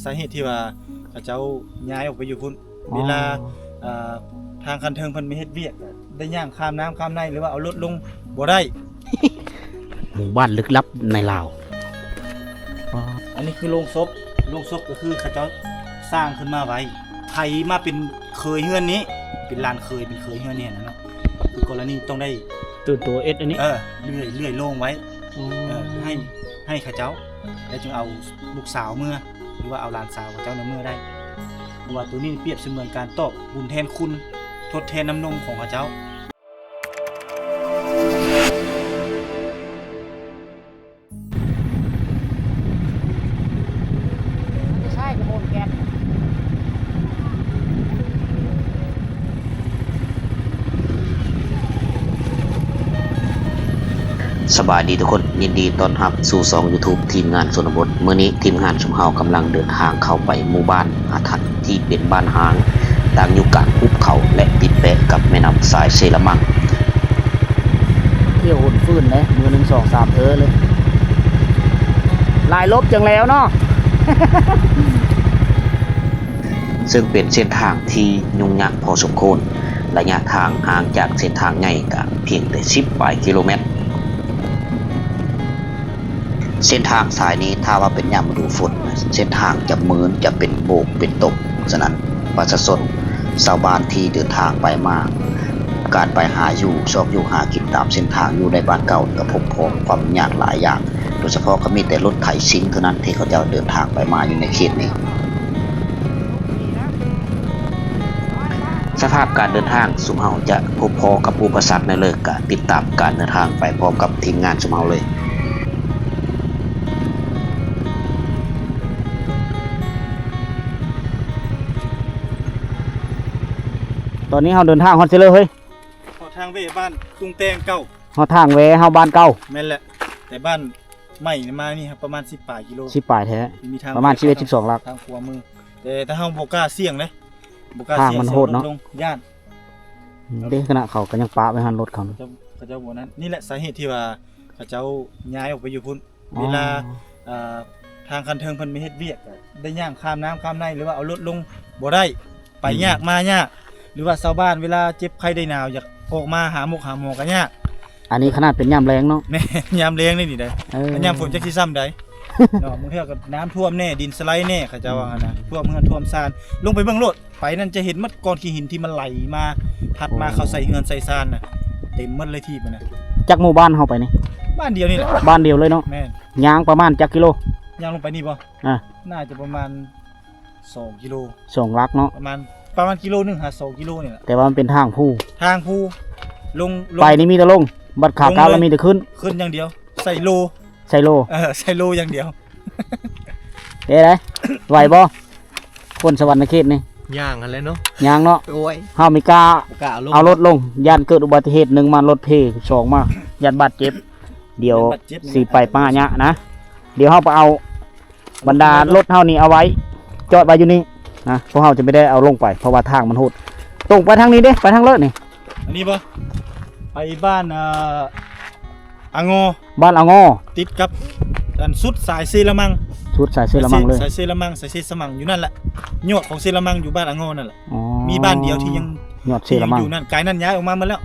ສາເຫດທີ່ວ່າເຂົາເຈົ້າຍ້າຍອອກໄປຢູ່ພຸ້ນ ອໍ ເວລາ ເອີ ທາງຂັ້ນເທິງເພິ່ນມາເຮັດວຽກ ໄດ້ຍ່າງຂ້າມນ້ຳຂ້າມໃນ ຫຼືວ່າເອົາລົດລົງບໍ່ໄດ້. ໝູ່ບ້ານລຶກລັບໃນລາວ. ອໍ ອັນນີ້ຄືໂລງສົບ ໂລງສົບກໍຄືເຂົາເຈົ້າສ້າງຂຶ້ນມາໄວ້ ໃຜມາເປັນເຂີຍເຮືອນນີ້ ເປັນຫຼານເຂີຍ ເປັນເຂີຍເຮືອນນີ້ນະເນາະ ຄືກໍລະນີຕ້ອງໄດ້ຕື່ນໂຕເຮັດອັນນີ້ ເອີ ເລື່ອຍ ເລື່ອຍໂລງໄວ້ ອໍ ເອີ ໃຫ້ ໃຫ້ເຂົາເຈົ້າ ແລ້ວຈຶ່ງເອົາລູກສາວເມືອ ຫຼືວ່າເອົາຫຼານສາວເຂົາເຈົ້ານຳເມືອໄດ້ ເພາະວ່າໂຕນີ້ປຽບສະເໝືອນການຕອບບຸນແທນຄຸນ ທົດແທນນ້ຳນົມຂອງເຂົາເຈົ້າ. ສະບາຍດີທຸກຄົນ ຍິນດີຕ້ອນຮັບສູ່ຊ່ອງຢູທູບທີມງານຊົນນະບົດ. ມື້ນີ້ທີມງານຊຸມເຮົາກຳລັງເດີນທາງເຂົ້າໄປໝູ່ບ້ານອາຖັດ ທີ່ເປັນບ້ານຮ້າງ ຕັ້ງຢູ່ກາງຫຸບເຂົາ ແລະ ຕິດແປະກັບແມ່ນ້ຳຊາຍເຊລະມັງ. ທ່ຽວຫຸ້ນຟື້ນເດ້ ມື້ໜຶ່ງສອງສາມເທື່ອເລີຍ ຫຼາຍລົບຈັ່ງແລ້ວເນາະ. ເຊິ່ງເປັນເສັ້ນທາງທີ່ຫຍຸ້ງຍາກພໍສົມຄວນ ໄລຍະທາງຫ່າງຈາກເສັ້ນທາງໃຫຍ່ກະພຽງແຕ່ສິບປາຍກິໂລແມັດ. ເສັ້ນທາງສາຍນີ້ ຖ້າວ່າເປັນຍາມລະດູຝົນ ເສັ້ນທາງຈະມື່ນ ຈະເປັນໂບກເປັນຕົມ. ສະນັ້ນ ປະຊາຊົນຊາວບ້ານທີ່ເດີນທາງໄປມາ ການໄປຫາຢູ່ ຊອກຢູ່ຫາກິນຕາມເສັ້ນທາງຢູ່ໃນບ້ານເກົ່າ ກະພົບພໍຄວາມຍາກຫຼາຍຢ່າງ. ໂດຍສະເພາະກໍມີແຕ່ລົດໄຖຊິງເທົ່ານັ້ນທີ່ເຂົາເຈົ້າເດີນທາງໄປມາຢູ່ໃນເຂດນີ້. ສະພາບການເດີນທາງຊຸມເຮົາຈະພົບພໍກັບອຸປະສັກແນວໃດ ກະຕິດຕາມການເດີນທາງໄປພ້ອມກັບທີມງານຊຸມເຮົາເລີຍ. ຕອນນີ້ເຮົາເດີນທາງຮອດໃສແລ້ວເຮີ້ຍ? ຮອດທາງແວ່ບ້ານຕຸງແຕງເກົ່າ. ຮອດທາງແວ່ເຮົາບ້ານເກົ່າ. ແມ່ນແຫຼະ ແຕ່ບ້ານໃໝ່ມານີ້ປະມານສິບປາຍກິໂລ. ສິບປາຍແທ້. ມີທາງ ປະມານສິບເອັດ ສິບສອງຫຼັກ ທາງຂວາມື. ແຕ່ຖ້າເຮົາບໍ່ກ້າສ່ຽງເດ້ ບໍ່ກ້າສ່ຽງ ທາງມັນໂຫດເນາະ ລົງ ຢ້ານ. ອືມ ເດ້ ຂະນະເຂົາກໍຍັງປະໄວ້ຫັ້ນ ລົດເຂົາ ເຂົາເຈົ້າ ເຂົາເຈົ້າບໍ່ນັ້ນ. ນີ້ແຫຼະສາເຫດທີ່ວ່າເຂົາເຈົ້າຍ້າຍອອກໄປຢູ່ພຸ້ນ. ອໍ ເວລາ ເອີ ທາງຂັ້ນເທິງເພິ່ນມາເຮັດວຽກ ໄດ້ຍ່າງຂ້າມນ້ຳຂ້າມໃນ ຫຼືວ່າເອົາລົດລົງບໍ່ໄດ້ ໄປຍາກ ອືມ ມາຍາກ ຫຼືວ່າຊາວບ້ານເວລາເຈັບໄຂ້ໄດ້ໜາວ ຢາກອອກມາຫາໝົກຫາໝໍກໍຍາກ. ອັນນີ້ຂະໜາດເປັນຍາມແລງເນາະ. ແມ່ນ ຍາມແລງນີ້ນີ້ໄດ໋. ເອີ ຍາມຝົນຈັກຊິຊ່ຳໃດເນາະ. ບາງເທື່ອກໍນ້ຳຖ້ວມແດ່ ດິນສະໄລແດ່ ເຂົາເຈົ້າວ່າຫັ້ນນະ ອືມ ຖ້ວມເຮືອນຖ້ວມຊານ. ລງໄປເບິ່ງໂລດ ໄປນັ້ນຈະເຫັນໝົດ ກ້ອນຂີ້ຫີນທີ່ມັນໄຫຼມາ ພັດມາ ໂອ້ ເຂົ້າໃສ່ເຮືອນໃສ່ຊານນະ ເຕັມໝົດເລີຍທີ່ປະນະ. ຈັກໝູ່ບ້ານເຮົາໄປນີ້? ບ້ານດຽວນີ້ແຫຼະ. ບ້ານດຽວເລີຍເນາະ. ແມ່ນ. ຍ່າງປະມານຈັກກິໂລ? ຍ່າງລົງໄປນີ້ບໍ່? ອ່າ ໜ້າຈະປະມານສອງກິໂລ. ສອງຫຼັກເນາະ. ປະມານ ປະມານກິໂລໜຶ່ງຫາສອງກິໂລນີ້ແຫຼະ. ແຕ່ວ່າມັນເປັນທາງພູ ທາງພູ ລົງ ລົງ ໄປນີ້ມີແຕ່ລົງ ບັດຂາກັບ ລົງເລີຍ ແລ້ວມີແຕ່ຂຶ້ນ ຂຶ້ນຢ່າງດຽວ. ໃສ່ໂລ ໃສ່ໂລ. ເອີ ໃສ່ໂລຢ່າງດຽວ. ເຮັດໄດ ໄຫວບໍ່? ຄົນສະຫວັນນະເຂດນີ້ ຍ່າງຫັ້ນແຫຼະເນາະ. ຍ່າງເນາະ. ໂອ້ຍ ເຮົາມີກ້າ ບໍ່ກ້າເອົາລົງ ເອົາລົດລົງ ຢ້ານເກີດອຸບັດຕິເຫດ ໜຶ່ງມາລົດເພ ສອງມາຢ້ານບາດເຈັບ. ດຽວ ຢ້ານບາດເຈັບ ຊິໄປປ່າຫຍ້ານະ. ດຽວເຮົາໄປເອົາບັນດາລົດເຮົານີ້ເອົາໄວ້ ຈອດໄວ້ຢູ່ນີ້ນະ ພວກເຮົາຈະໄມ່ໄດ້ເອົາລົງໄປ ເພາະວ່າທາງມັນໂຫດ. ຕົງໄປທາງນີ້ເດ້ ໄປທາງເລີດນີ້. ອັນນີ້ບໍ່? ໄປບ້ານ ເອີ ອາງໍ. ບ້ານອາງໍ ຕິດກັບອັນສຸດສາຍເຊລະມັງ. ສຸດສາຍເຊລະມັງເລີຍ. ສາຍເຊລະມັງ ສາຍເຊລະມັງຢູ່ນັ້ນແຫຼະ. ຍອດຂອງເຊລະມັງຢູ່ບ້ານອາງໍນັ້ນແຫຼະ. ອໍ ມີບ້ານດຽວທີ່ຍັງ ຍອດເຊລະມັງ ທີ່ຍັງຢູ່ນັ້ນ. ກາຍນັ້ນຍ້າຍອອກມາໝົດແລ້ວ.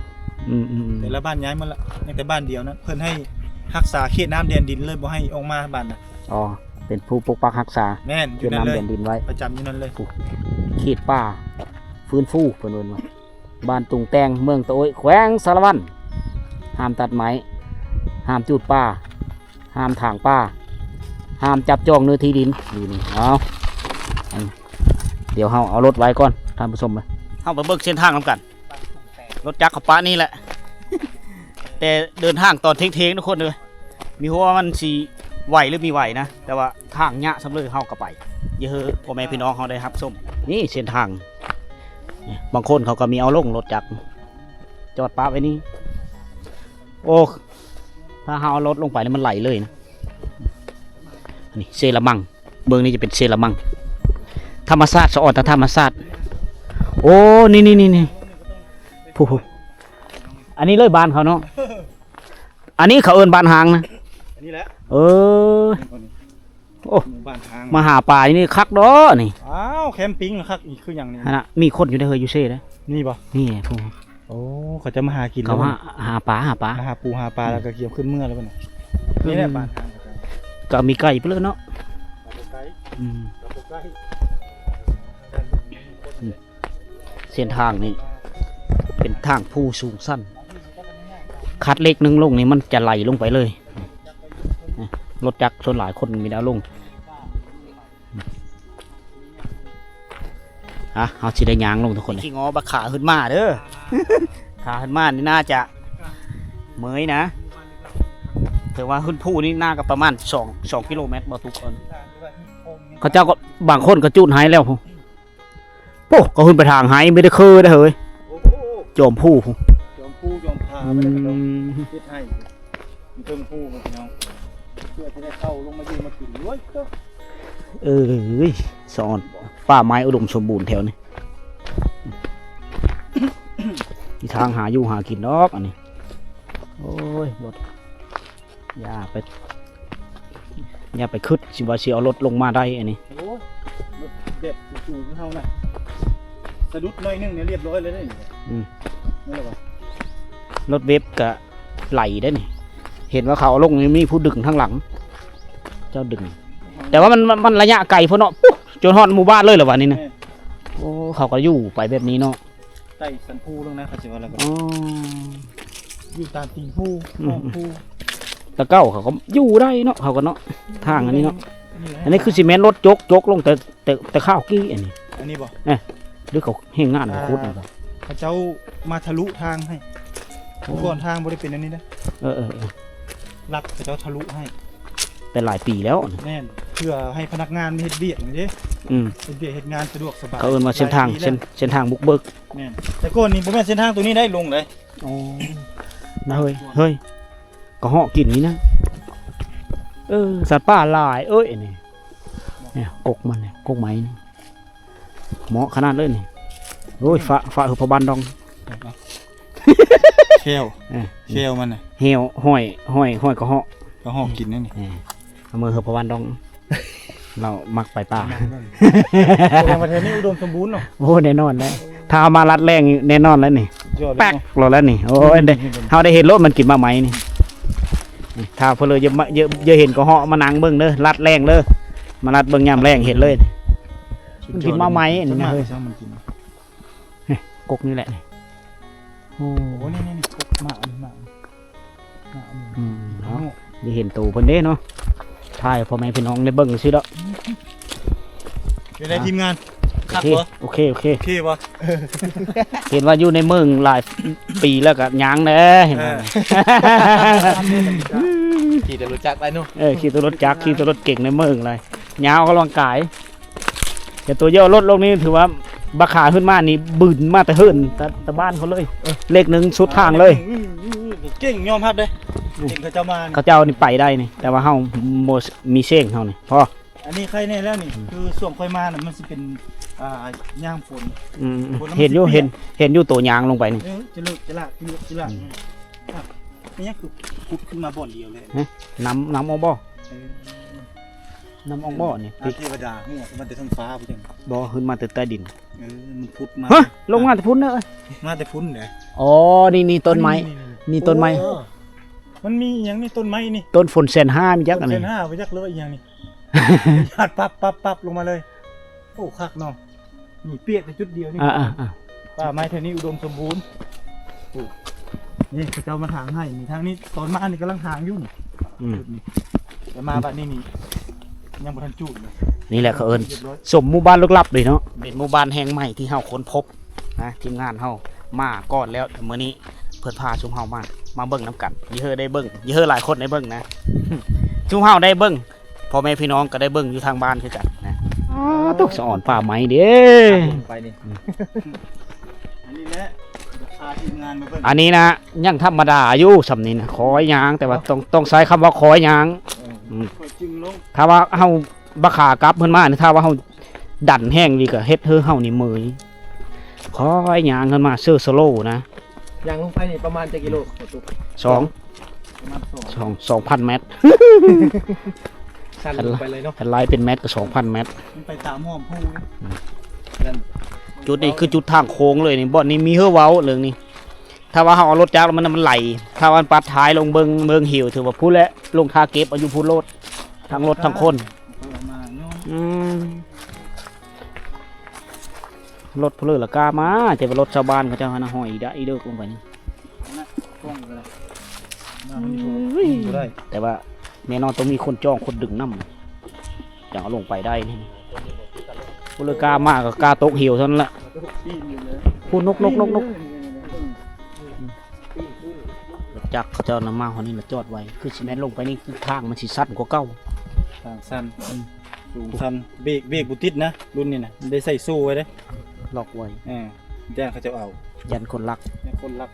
ອືມໆໆ ແຕ່ລະບ້ານຍ້າຍໝົດແລ້ວ. ຍັງແຕ່ບ້ານດຽວນັ້ນ ເພິ່ນໃຫ້ຮັກສາເຂດນ້ຳແດນດິນເລີຍ ບໍ່ໃຫ້ອອກມາບ້ານນັ້ນ. ອໍ ເປັນຜູ້ປົກປັກຮັກສາ. ແມ່ນ ເຂດນ້ຳແດນດິນໄວ້ ປະຈຳຢູ່ນັ້ນເລີຍ. ເຂດປ່າຟື້ນຟູ ເພິ່ນເອີ້ນວ່າ ບ້ານຕຸງແຕງ ເມືອງຕະໂອ້ຍ ແຂວງສາລະວັນ. ຫ້າມຕັດໄມ້ ຫ້າມຈູດປ່າ ຫ້າມຖາງປ່າ ຫ້າມຈັບຈອງເນື້ອທີ່ດິນ. ນີ້ ນີ້ ເອົາ ດຽວເຮົາເອົາລົດໄວ້ກ່ອນ ທ່ານຜູ້ຊົມ. ເຮົາໄປເບິ່ງເສັ້ນທາງນຳກັນ. ລົດຈັກເຂົາປະນີ້ແຫຼະ ແຕ່ເດີນທາງຕອນເທງໆ ທຸກຄົນເອີຍ. ມີຮູ້ວ່າມັນຊິໄຫວຫຼືມີໄຫວນະ ແຕ່ວ່າທາງຍະສ່ຳເລີຍ ເຮົາກໍໄປ ຢ່າໃຫ້ພໍ່ແມ່ພີ່ນ້ອງເຮົາໄດ້ຮັບຊົມ. ນີ້ເສັ້ນທາງ ບາງຄົນເຂົາກໍມີເອົາລົງລົດຈັກ ຈອດປະໄວ້ນີ້. ໂອ້ ຖ້າເຮົາເອົາລົດລົງໄປນີ້ມັນໄຫຼເລີຍນະ. ນີ້ເຊລະມັງ ເບື້ອງນີ້ຈະເປັນເຊລະມັງ ທຳມະຊາດ ສະອອນຕາທຳມະຊາດ. ໂອ້ ນີ້ໆໆ ຜູ້ ອັນນີ້ເລີຍບ້ານເຂົາເນາະ. ອັນນີ້ເຂົາເອີ້ນບ້ານຮ້າງນະ. ອັນນີ້ແຫຼະ. ເອີ ໂອ້ ໝູ່ບ້ານຮ້າງ ມາຫາປາຢູ່ນີ້ຄັກດອກນີ້. ອ້າວ ແຄມປິງຄັກອີກຄືຫຍັງນີ້? ຫັ້ນນະ ມີຄົນຢູ່ເດ້ເຮີຍ ຢູ່ເຊເດ້. ມີບໍ່? ນີ້ຜູ້ ໂອ້ ເຂົາຈະມາຫາກິນ ເຂົາຫາ ຫາປາ ຫາປາ ມາຫາປູຫາປາ ອືມ ແລ້ວກໍກຽມຂຶ້ນເມືອແລ້ວບັດນີ້. ນີ້ແຫຼະ ອືມ ບ້ານທາງ ກໍມີໄກໄປເລີຍເນາະ. ອືມ ອືມ ເສັ້ນທາງນີ້ເປັນທາງພູສູງຊັນ ຄັດເລກໜຶ່ງລົງນີ້ມັນຈະໄຫຼລົງໄປເລີຍ. ລົດຈັກສ່ວນຫຼາຍຄົນມີແນວລົງ. ອ່ະ ເຮົາຊິໄດ້ຍ່າງລົງທຸກຄົນເລີຍ. ຂີ້ງໍບັກຂາຂຶ້ນມາເດີ ຂາຂຶ້ນມານີ້ໜ້າຈະເມີຍນະ. ຖືວ່າຂຶ້ນພູນີ້ໜ້າກໍປະມານສອງ ສອງກິໂລແມັດບໍ່ທຸກຄົນ. ເຂົາເຈົ້າກໍບາງຄົນກໍຈູດໄຮແລ້ວພຸ້ນ. ໂອ້ ກໍຂຶ້ນໄປທາງໄຮ ມີແຕ່ຄືເດ້ເຮີຍ. ໂອ້ໂຫ ຈອມພູ ຈອມພູຈອມຜາ ອືມ ໄປເລີຍ ເຮັດໄຮ່ຢູ່ເທິງພູພີ່ນ້ອງ ເພື່ອຈະໄດ້ເຂົ້າລົງມາຢູ່ມາກິນ. ໂອ້ຍ ເອີຍ ສອນ ປ່າໄມ້ອຸດົມສົມບູນແຖວນີ້ ມີທາງຫາຢູ່ຫາກິນດອກອັນນີ້. ໂອ້ຍ ລົດ ຢ່າໄປ ຢ່າໄປຄິດຊິວ່າຊິເອົາລົດລົງມາໄດ້ອັນນີ້. ໂອ້ຍ ລົດແບບສູງໆເຮົານະ ສະດຸດໜ້ອຍໜຶ່ງນີ້ລຽບຮ້ອຍເລີຍເດ້. ອືມ ນັ້ນແຫຼະວ່າ ລົດເວັບກະໄຫຼໄດ້ນີ້. ເຫັນວ່າເຂົາເອົາລົງນີ້ ມີຜູ້ດຶງທາງຫຼັງ ເຈົ້າດຶງ ແຕ່ວ່າມັນ ມັນ ມັນໄລຍະໄກພຸ້ນເນາະ. ປຸ້ ຈົນຮອດໝູ່ບ້ານເລີຍລະວ່ານີ້ນະ. ແມ່ນ ໂອ້ ເຂົາກໍຢູ່ໄປແບບນີ້ເນາະ. ໃຕ້ສັນພູລົງນະ ເຂົາຊິວ່າແລ້ວກໍ ອໍ ຢູ່ຕາມຕີນພູ ອືມ ຂອງພູ. ແຕ່ເກົ່າເຂົາກໍຢູ່ໄດ້ເນາະ ເຂົາກໍເນາະ ທາງອັນນີ້ເນາະ. ນີ້ແຫຼະ ອັນນີ້ຄືຊິແມ່ນລົດຈົກ ຈົກລົງແຕ່ ແຕ່ ແຕ່ຄາວກີ້ອັນນີ້. ອັນນີ້ບໍ່? ເອີ ຫຼືເຂົາແຮງງານເຂົາຂຸດນີ້ບໍ່? ເຂົາເຈົ້າມາທະລຸທາງໃຫ້. ໂອ້ ກ່ອນທາງບໍ່ໄດ້ເປັນອັນນີ້ເດ້. ເອີໆໆ ລັດເຂົາເຈົ້າທະລຸໃຫ້ ແຕ່ຫຼາຍປີແລ້ວ. ແມ່ນ ເພື່ອໃຫ້ພະນັກງານມາເຮັດວຽກນີ້ເດ້. ອືມ ເຮັດວຽກເຮັດງານສະດວກສະບາຍ. ເຂົາເອີ້ນວ່າເສັ້ນທາງ ຫຼາຍປີແລ້ວ ເສັ້ນ ເສັ້ນທາງບຸກເບີກ. ແມ່ນ ແຕ່ກ່ອນນີ້ບໍ່ແມ່ນເສັ້ນທາງຕົວນີ້ໄດ້ລົງເດ້. ອໍ ນະເຮີຍ ເຮີຍ ກະເຫາະກິນນີ້ນະ. ເອີ ສັດປ່າຫຼາຍເອີຍນີ້. ນີ້ກົກມັນນີ້ ກົກໄມ້ນີ້ ເໝາະຂະໜາດເລີຍນີ້. ໂອ້ຍ ຟ້າ ຟ້າເຮີພະບານດອງ ແຂ້ວ ເອີ ແຂ້ວມັນນະ ແຫ້ວ ຫ້ອຍ ຫ້ອຍ ຫ້ອຍກະເຫາະ ກະເຫາະກິນນີ້. ເອີ ເອົາມືເຮີພະບານດອງ ລາວມັກໄປປ່າ. ແສດງວ່າແຖວນີ້ອຸດົມສົມບູນເນາະ. ໂອ້ ແນ່ນອນແລ້ວ ຖ້າເຮົາມາລັດແລ້ງນີ້ແນ່ນອນແລ້ວນີ້ ແປັກໂລດແລ້ວນີ້. ໂອ້ຍ ເຮົາໄດ້ເຫັນໂລດມັນກິນໝາກໄມ້ນີ້. ຖ້າເພິ່ນເລີຍ ຢ່າ ຢ່າເຫັນກໍເຫາະມານັ່ງເບິ່ງເດີ ລັດແລ້ງເດີ ມາລັດເບິ່ງຍາມແລ້ງເຫັນເລີຍ ມັນກິນໝາກໄມ້ນີ້ນະເຮີຍ. ກົກນີ້ແຫຼະ. ໂອ້ ໂອ້ ນີ້ໆໆ ກົກໝາກນີ້ ໝາກນີ້ ໝາກນີ້. ອືມ ເອົາ ໄດ້ເຫັນໂຕເພິ່ນເດ້ເນາະ ຖ່າຍໃຫ້ພໍ່ແມ່ພີ່ນ້ອງໄດ້ເບິ່ງຊື່ດອກ. ເປັນໄງທີມງານ ຄັກບໍ່? ໂອເຄ ໂອເຄ ໂອເຄບໍ່? ເຫັນວ່າຢູ່ໃນເມືອງຫຼາຍປີແລ້ວກໍຍ່າງແດ່ ເຫັນວ່າ ເອີ ຂີ່ແຕ່ລົດຈັກໄປເນາະ. ເອີ ຂີ່ແຕ່ລົດຈັກ ຂີ່ແຕ່ລົດເກັງໃນເມືອງຫຼາຍ ຍາວອອກກຳລັງກາຍ. ແຕ່ຕົວເຍົາລົດລົງນີ້ຖືວ່າບັກຂາຂຶ້ນມານີ້ບືນມາແຕ່ເຮືອນ ແຕ່ ແຕ່ບ້ານເຂົາເລີຍ. ເອີ ເລກໜຶ່ງສຸດທາງເລີຍ. ອືມ ເກັ່ງ ຍອມຮັບເດ້. ອືມ ເກັ່ງ ເຂົາເຈົ້າມາ ເຂົາເຈົ້ານີ້ໄປໄດ້ນີ້ ແຕ່ວ່າເຮົາບໍ່ມີເຊງເຮົານີ້. ພໍ ອັນນີ້ໄຄແນ່ແລ້ວນີ້. ອືມ ຄືຊ່ວງຂ້ອຍມານະ ມັນຊິເປັນ ອ່າ ຍາມຝົນ. ອືມ ຝົນ ເຫັນຢູ່ ເຫັນ ເຫັນຢູ່ໂຕຍາງລົງໄປນີ້. ເອີ ຈະເລີກຈະລາກ ຈະເລີກຈະລາກ. ອືມ ເປັນຫຍັງຄືຂຸດຂຶ້ນມາບ່ອນດຽວເລີຍ? ຮະ? ນ້ຳ ນ້ຳອອກບໍ່? ເອີ ນ້ຳອອກບໍ່ນີ້? ອາ ເທວະດາຫົວຂຶ້ນມາແຕ່ເທິງຟ້າພຸ້ນ. ບໍ່ ຂຶ້ນມາແຕ່ໃຕ້ດິນ. ເອີ ມັນຜຸດມາ. ຮະ? ລົງມາແຕ່ພຸ້ນເດີ. ມາແຕ່ພຸ້ນເດ້. ອໍ ນີ້ ນີ້ຕົ້ນໄມ້. ນີ້ ນີ້ ນີ້ ນີ້ ນີ້ຕົ້ນໄມ້. ໂອ້ ມັນມີອີ່ຫຍັງນີ້ ຕົ້ນໄມ້ນີ້? ຕົ້ນຝົນແສນຫ້າ ມີຈັກອັນນີ້? ແສນຫ້າ ບໍ່ຈັກ ຫຼືວ່າອີ່ຫຍັງນີ້? ຍາດປັບ ປັບ ປັບລົງມາເລີຍ. ໂອ້ ຄັກເນາະ. ນີ້ປຽກແຕ່ຈຸດດຽວນີ້. ອ່າໆໆ ປ່າໄມ້ແຖວນີ້ອຸດົມສົມບູນ. ໂອ້ ນີ້ເຂົາເຈົ້າມາຖາງໄຮ່ນີ້ ທາງນີ້ຕອນມານີ້ກຳລັງຖາງຢູ່ນີ້. ອືມ ຈຸດນີ້ ແຕ່ມາບັດນີ້ນີ້ຍັງບໍ່ທັນຈູດເລີຍ. ນີ້ແຫຼະເຂົາເອີ້ນ ລຽບຮ້ອຍ ສົມໝູ່ບ້ານລຶກລັບເລີຍເນາະ. ເປັນໝູ່ບ້ານແຫ່ງໃໝ່ທີ່ເຮົາຄົ້ນພົບນະ ທີມງານເຮົາມາກ່ອນແລ້ວ ແຕ່ມື້ນີ້ເພິ່ນພາຊຸມເຮົາມາ ມາເບິ່ງນຳກັນ. ເຮີໄດ້ເບິ່ງ ເຮີຫຼາຍຄົນໄດ້ເບິ່ງນະ ຊຸມເຮົາໄດ້ເບິ່ງ ພໍ່ແມ່ພີ່ນ້ອງກໍໄດ້ເບິ່ງຢູ່ທາງບ້ານຄືກັນນະ. ອໍ ຕົກສະອອນປ່າໄມ້ເດ້ ໄປນີ້. ອືມ ອັນນີ້ແຫຼະ ພາທີມງານມາເບິ່ງ. ອັນນີ້ນະ ຍັງທຳມະດາຢູ່ຊ່ຳນີ້ນະ ຄອຍຍ່າງ ແຕ່ວ່າຕ້ອງ ຕ້ອງໃຊ້ຄຳວ່າຄອຍຍ່າງ. ເອີ ອືມ ຄ່ອຍຈຶ່ງລົງ. ຖ້າວ່າເຮົາ ບັກຂາກັບເພິ່ນມານີ້ ຖ້າວ່າເຮົາດັນແຮງອີ່ຫຼີກໍເຮັດໃຫ້ເຮົານີ້ເມີຍ. ຄ່ອຍຍ່າງຂຶ້ນມາ ເຊີສະໂລນະ. ຍ່າງລົງໄປນີ້ປະມານຈັກກິໂລ? ສອງ ປະມານສອງ ສອງ ສອງພັນແມັດ. ສັ້ນລົງໄປເລີຍເນາະ ຄັນໄລ່ເປັນແມັດກໍສອງພັນແມັດ ມັນໄປຕາມຮ່ອມພູເດ້. ອືມ ນັ້ນ ຈຸດນີ້ຄືຈຸດທາງໂຄ້ງເລີຍນີ້ ບ່ອນນີ້ມີເຮີເວົ້າເລື່ອງນີ້ ຖ້າວ່າເຮົາເອົາລົດຈັກແລ້ວມັນ ມັນໄຫຼ ຖ້າວ່າປັດທ້າຍລົງເບິ່ງ ເບິ່ງເຫວ ຖືວ່າພຸ້ນແຫຼະ ລົງທ່າເກັບເອົາຢູ່ພຸ້ນໂລດ ທັງລົດທັງຄົນ. ອືມ ລົດຜູ້ເລີລະກາມາ ແຕ່ວ່າລົດຊາວບ້ານເຂົາເຈົ້າຫັ້ນນະ ຫ້ອຍອີດະອີເດີກລົງໄປນີ້. ແຕ່ວ່າແນ່ນອນຕ້ອງມີຄົນຈ້ອງຄົນດຶງນຳ ຈັ່ງເອົາລົງໄປໄດ້ນີ້. ຜູ້ເລີກາມາກໍກາຕົກເຫວເທົ່ານັ້ນລະ. ຜູ້ນົກ ນົກ ນົກ ນົກ ລົດຈັກເຂົາເຈົ້ານຳມາຮອດນີ້ລະຈອດໄວ້ ຄືຊິແມ່ນລົງໄປນີ້ ຄືທາງມັນຊິຊັນກວ່າເກົ່າ. ທາງຊັນ ອືມ ສູງຊັນ ເບຣກ ເບຣກບໍ່ຕິດນະ ລຸ້ນນີ້ນະ ໄດ້ໃສ່ໂສ້ໄວ້ເດ້. ລັອກໄວ້ ເອີ ຢ້ານເຂົາເຈົ້າເອົາ ຢ້ານຄົນລັກ ຢ້ານຄົນລັກ.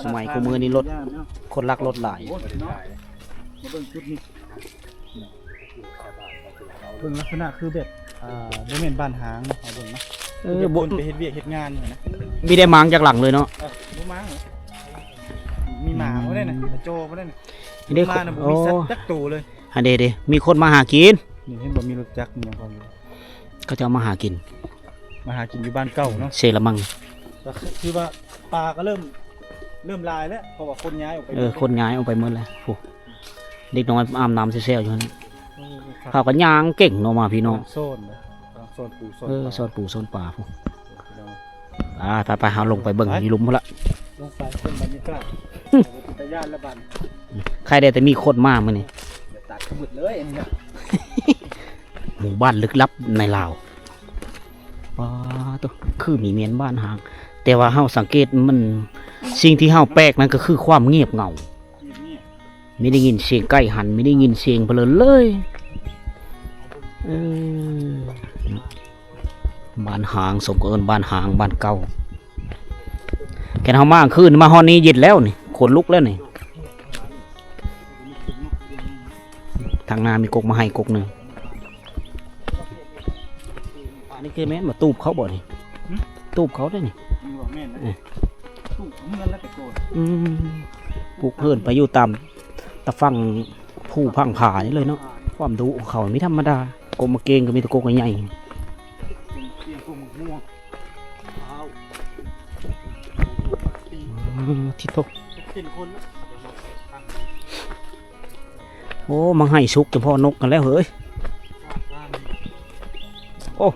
ສະໄໝຄູ່ມື້ນີ້ລົດ ຄົນລັກລົດຫຼາຍ. ໂອ້ຍ ມາເບິ່ງຈຸດນີ້ ເບິ່ງລັກສະນະຄືແບບ ອ່າ ບໍ່ແມ່ນບ້ານຮ້າງເນາະ ເຮົາເບິ່ງເນາະ. ເອີ ຄົນໄປເຮັດວຽກເຮັດງານຫັ້ນນະ ມີແຕ່ມ້າງຈັກຫຼັງເລີຍເນາະ. ເອີ ບໍ່ມ້າງ ມີໝາບໍ່ໄດ້ນະ ອືມ ກະໂຈບໍ່ໄດ້ນະ. ນີ້ເດ້ ມານະ ໂອ້ ບໍ່ມີສັດຈັກໂຕເລີຍ. ຫັ້ນເດ້ ເດ້ ມີຄົນມາຫາກິນ. ນີ້ເຫັນບໍ່ ມີລົດຈັກມີຫຍັງພ້ອມຢູ່. ເຂົາເຈົ້າມາຫາກິນ ມາຫາກິນຢູ່ບ້ານເກົ່າເນາະ ເຊລະມັງ. ກໍຄືວ່າປາກໍເລີ່ມ ເລີ່ມຫຼາຍແລ້ວ ເພາະວ່າຄົນຍ້າຍອອກໄປ. ເອີ ຄົນຍ້າຍອອກໄປໝົດແລ້ວ. ໂອ້ ເດັກນ້ອຍອາບນ້ຳແຊວໆຢູ່ຫັ້ນ. ໂອ້ ຄັກ ເຮົາກໍຍ່າງເກັ່ງເນາະ ມາພີ່ນ້ອງ ກຳລັງຊ້ອນນະ ກຳລັງຊ້ອນປູຊ້ອນ ເອີ ປາ ຊ້ອນປູຊ້ອນປາພຸ້ນ. ອ່າ ໄປໆ ເຮົາລົງໄປເບິ່ງຢູ່ລຸ່ມພຸ້ນລະ ລົງໄປເບິ່ງບັນຍາກາດ. ຕາຢ້ານລະບັດ ໃຄແດ່ແຕ່ມີຄົນມາມື້ນີ້ ຕັດຂະມືດເລີຍອັນນີ້ນະ. ໝູ່ບ້ານລຶກລັບໃນລາວ. ປາໂຕ ຄືມີແມ່ນບ້ານຮ້າງ ແຕ່ວ່າເຮົາສັງເກດມັນ ສິ່ງທີ່ເຮົາແປກນັ້ນກໍຄືຄວາມງຽບເຫງົາ. ມີໄດ້ຍິນສຽງໄກ່ຫັນ ມີໄດ້ຍິນສຽງເພີນເລີຍ. ເອີ ບ້ານຮ້າງ ສົມກັບເອີ້ນບ້ານຮ້າງ ບ້ານເກົ່າ. ແຕ່ເຮົາມາກາງຄືນ ມາຮອດນີ້ເຢັນແລ້ວນີ້ ຂົນລຸກແລ້ວນີ້. ທາງໜ້າມີກົກມະໄຮກົກໜຶ່ງ. ອັນນີ້ຄືແມ່ນມາຕູບເຂົາບໍ່ນີ້? ຫື? ຕູບເຂົາເດ້ນີ້. ນີ້ບໍ່ແມ່ນນະ. ເອີ ຕູບເຮືອນແລ້ວແຕ່ກ່ອນ. ອືມ ປູກເຮືອນໄປຢູ່ຕາມຕາຝັ່ງພູຝັ່ງຜານີ້ເລີຍເນາະ. ຄວາມດຸຂອງເຂົາມີທຳມະດາ. ກົກມະເກງກໍມີແຕ່ກົກໃຫຍ່ໆ. ເປັນ ເປັນກົກໝາກມ່ວງ. ວ້າວ ອືມ ທິໂທ. ເປັນຄົນ ໂອ້ ມາໃຫ້ສຸກຈະເພາະນົກກັນແລ້ວເຮີ້ຍ. ໂອ້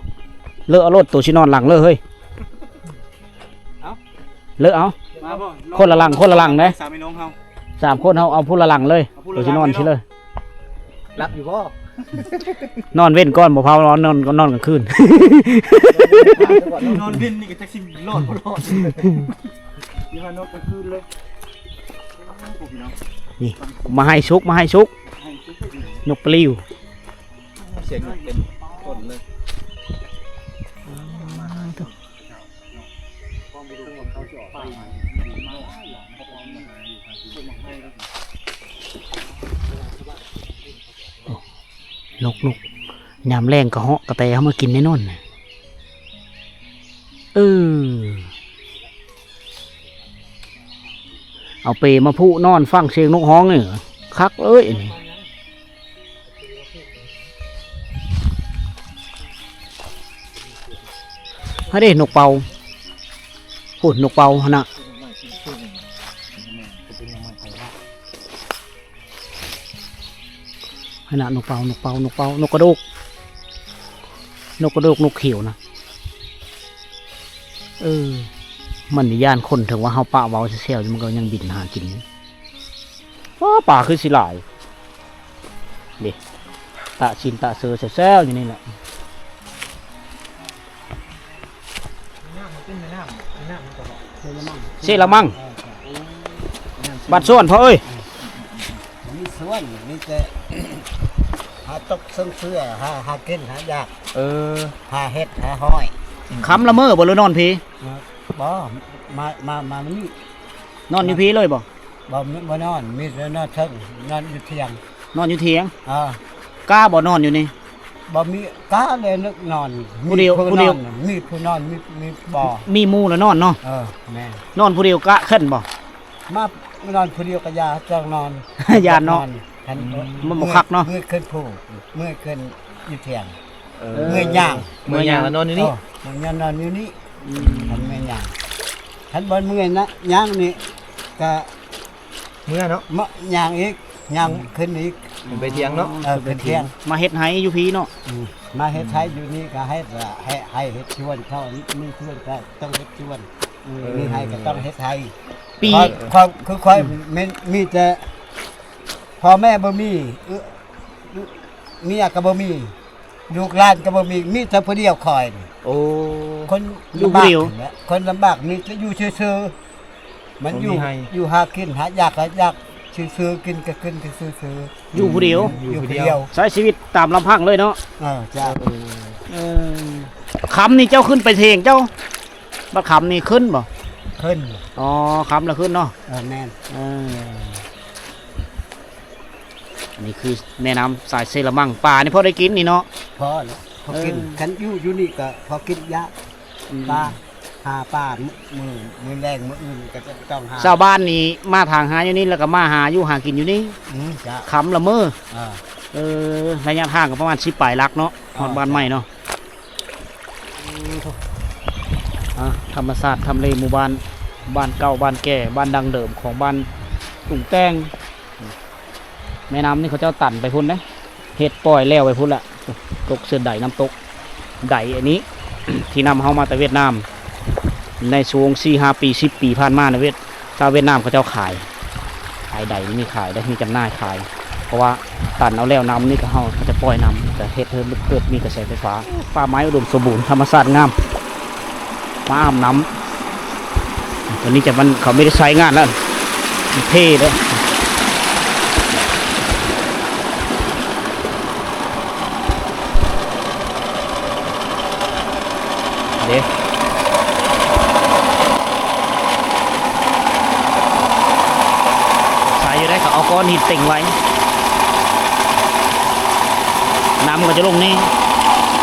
ເລີກເອົາໂລດ ໂຕຊິນອນຫຼັງເລີຍເຮີ້ຍ. ເອົາ ເລີກເອົາ ມາບໍ່ ຄົນລະຫຼັງ ຄົນລະຫຼັງເດ້. ສາມພີ່ນ້ອງເຮົາ ສາມຄົນເຮົາເອົາຜູ້ລະຫຼັງເລີຍ. ເອົາຜູ້ລະຫຼັງ ໂຕຊິນອນຊິເລີຍ. ຫຼັບຢູ່ບໍ່? ນອນເວັນກ່ອນ ບໍ່ພານອນ ນອນ ນອນກາງຄືນ. ນອນເວັນນີ້ກໍຈັກຊິລອດບໍ່ລອດ. ຢ່າວ່ານອນກາງຄືນເລີຍ. ນີ້ ມາໃຫ້ສຸກ ມາໃຫ້ສຸກ. ໃຫ້ສຸກ ນົກປະລິວ. ສຽງນົກເຕັມຕົ້ນເລີຍ. ນົກ ນົກ ຍາມແລງກະເຫາະກະແຕເຮົາມາກິນແນ່ນອນ. ເອີ ເອົາເປມາຜູກນອນຟັງສຽງນົກຮ້ອງນີ້ ຄັກເອີຍອັນນີ້. ຫັ້ນເດ້ ນົກເປົ້າ ພຸ້ນ ນົກເປົ້າຫັ້ນນະ. ຫັ້ນນະ ນົກເປົ້າ ນົກເປົ້າ ນົກເປົ້າ ນົກກະໂດກ ນົກກະໂດກ ນົກຂຽວນະ. ເອີ ມັນຢ້ານຄົນ ເຖິງວ່າເຮົາປະເວົ້າແຊວໆຢູ່ ມັນກໍຍັງບິນຫາກິນ. ວ້າ ປາຄືຊິຫຼາຍເດ້ ຕະຊິນຕະເຊີແຊວໆຢູ່ນີ້ແຫຼະ. ເຊລະມັງ ເຊລະມັງ ເອີ ບ້ານສວນພໍ່ເອີຍ. ມີສວນ ມີແຕ່ຫາຕົກເຊິ່ງເສືອ ຫາ ຫາກິນຫາຢາກ. ເອີ ຫາເຫັດຫາຫອຍ. ຄຳລະເມີບໍ່ ຫຼືນອນພີ? ເອີ ບໍ່ ມາ ມາ ມານີ້ ນອນຢູ່ພີເລີຍບໍ່? ບໍ່ ບໍ່ນອນ ມີແຕ່ນອນເທິງ ນອນຢູ່ຖຽງ. ນອນຢູ່ຖຽງ. ເອີ ກ້າບໍ່ນອນຢູ່ນີ້? ບໍ່ມີກ້າເລີຍ ນອນ ຜູ້ດຽວ ມີຜູ້ ຜູ້ດຽວ ນອນ ມີຜູ້ນອນ ມີ ມີບໍ່ ມີໝູ່ລະນອນເນາະ. ເອີ ແມ່ນ ນອນຜູ້ດຽວກະເຄັນບໍ່? ມານອນຜູ້ດຽວກະຢ່າ ຈອງນອນ ຢ້ານເນາະ. ຄັນ ອືມ ມັນບໍ່ຄັກເນາະ ເມື່ອຍຂຶ້ນພູ ເມື່ອຍຂຶ້ນຢູ່ທຽງ ເອີ ເມື່ອຍຍ່າງ ເມື່ອຍຍ່າງແລ້ວນອນຢູ່ນີ້ ເອີ ເມື່ອຍນອນຢູ່ນີ້ ອືມ ຄັນເມື່ອຍຍ່າງ ຄັນບໍ່ເມື່ອຍນະ ຍ່າງນີ້ກະ ເມື່ອເນາະ ມາຍ່າງອີກ ຍ່າງ ອືມ ຂຶ້ນອີກ ຂຶ້ນໄປທຽງເນາະ ເອີ ຂຶ້ນໄປທຽງ ຂຶ້ນທຽງ ມາເຮັດໄຮ່ຢູ່ພີ້ເນາະ ອືມ ມາເຮັດໄຮ່ຢູ່ນີ້ກະເຮັດລະ ໃຫ້ ໃຫ້ເຮັດສວນ ເຂົາມີສວນກະຕ້ອງເຮັດສວນ ເອີ ມີໄຮ່ກະຕ້ອງເຮັດໄຮ່ ປີ ຂ້ອຍ ຂ້ອຍ ຄືຂ້ອຍ ອືມ ມີ ມີແຕ່ພໍ່ແມ່ບໍ່ມີ ເອີ ເມຍກະບໍ່ມີ ລູກຫຼານກໍບໍ່ມີ ມີແຕ່ຜູ້ດຽວຂ້ອຍນີ້ ໂອ້ ຄົນ ຢູ່ຜູ້ດຽວ ລຳບາກແຫຼະ ຄົນລຳບາກມີແຕ່ຢູ່ຊື່ໆ ມັນຢູ່ ບໍ່ມີໃຫ້ ຢູ່ຫາກິນ ຫາຢາກກໍຢາກຊື່ໆ ກິນກໍກິນຊື່ໆ ຢູ່ຜູ້ດຽວ ຢູ່ຜູ້ດຽວ ໃຊ້ຊີວິດຕາມລຳພັງເລີຍເນາະ ເອີ ເຈົ້າ ເອີ ຄຳນີ້ເຈົ້າຂຶ້ນໄປເທງເຈົ້າ ບັດຄຳນີ້ຂຶ້ນບໍ່? ຂຶ້ນ ອໍ ຄຳລະຂຶ້ນເນາະ ເອີ ແມ່ນ ເອີ ອັນນີ້ຄືແມ່ນ້ຳສາຍເຊລະມັງ ປານີ້ພໍໄດ້ກິນນີ້ເນາະ ພໍແລ້ວ ພໍກິນ ເອີ ຄັນຢູ່ ຢູ່ນີ້ກໍພໍກິນຢາ ອືມ ປາ ຫາປາມື້ ມື້ແລງມື້ອື່ນກໍຈະຕ້ອງຫາ ຊາວບ້ານນີ້ມາຖາງຫາຢູ່ນີ້ ແລ້ວກໍມາຫາຢູ່ຫາກິນຢູ່ນີ້ ອືມ ຈ້ະ ຄຳລະມື້ ເອີ ເອີ ໄລຍະທາງກໍປະມານສິບປາຍຫຼັກເນາະ ຮອດ ອໍ ບ້ານໃໝ່ເນາະ ອ່າ ທຳມະຊາດ ທຳເລໝູ່ບ້ານ ບ້ານເກົ່າ ບ້ານແກ່ ບ້ານດັ້ງເດີມຂອງບ້ານຕຸງແຕ່ງ ແມ່ນ້ຳນີ້ເຂົາເຈົ້າຕັນໄປພຸ້ນເດ້ ເຮັດປ່ອຍແລ້ວໄປພຸ້ນລະ ຕົກເສືອດໃດນ້ຳຕົກ ໃດອັນນີ້ ທີ່ນຳເຮົາມາແຕ່ຫວຽດນາມ ໃນຊ່ວງສີ່ຫ້າປີ ສິບປີຜ່ານມານະ ຫວຽດ ຊາວຫວຽດນາມເຂົາເຈົ້າຂາຍ ຂາຍໃດນີ້ຂາຍໄດ້ ມີຈຳໜ່າຍຂາຍ ເພາະວ່າຕັນເອົາແລ້ວນ້ຳນີ້ກໍເຮົາຈະປ່ອຍນ້ຳ ຈະເຮັດໃຫ້ເກີດມີກະແສໄຟຟ້າ ປ່າໄມ້ອຸດົມສົມບູນ ທຳມະຊາດງາມ ມາອາບນ້ຳ ຕົວນີ້ຈະມັນ ເຂົາໄມ່ໄດ້ໃຊ້ງານແລ້ວ ເພເດ້ ເດ້ ໃສຢູ່ໄດ໋ ເຂົາເອົາກ້ອນຫີນເຕັງໄວ້ ນ້ຳກໍຈະລົງນີ້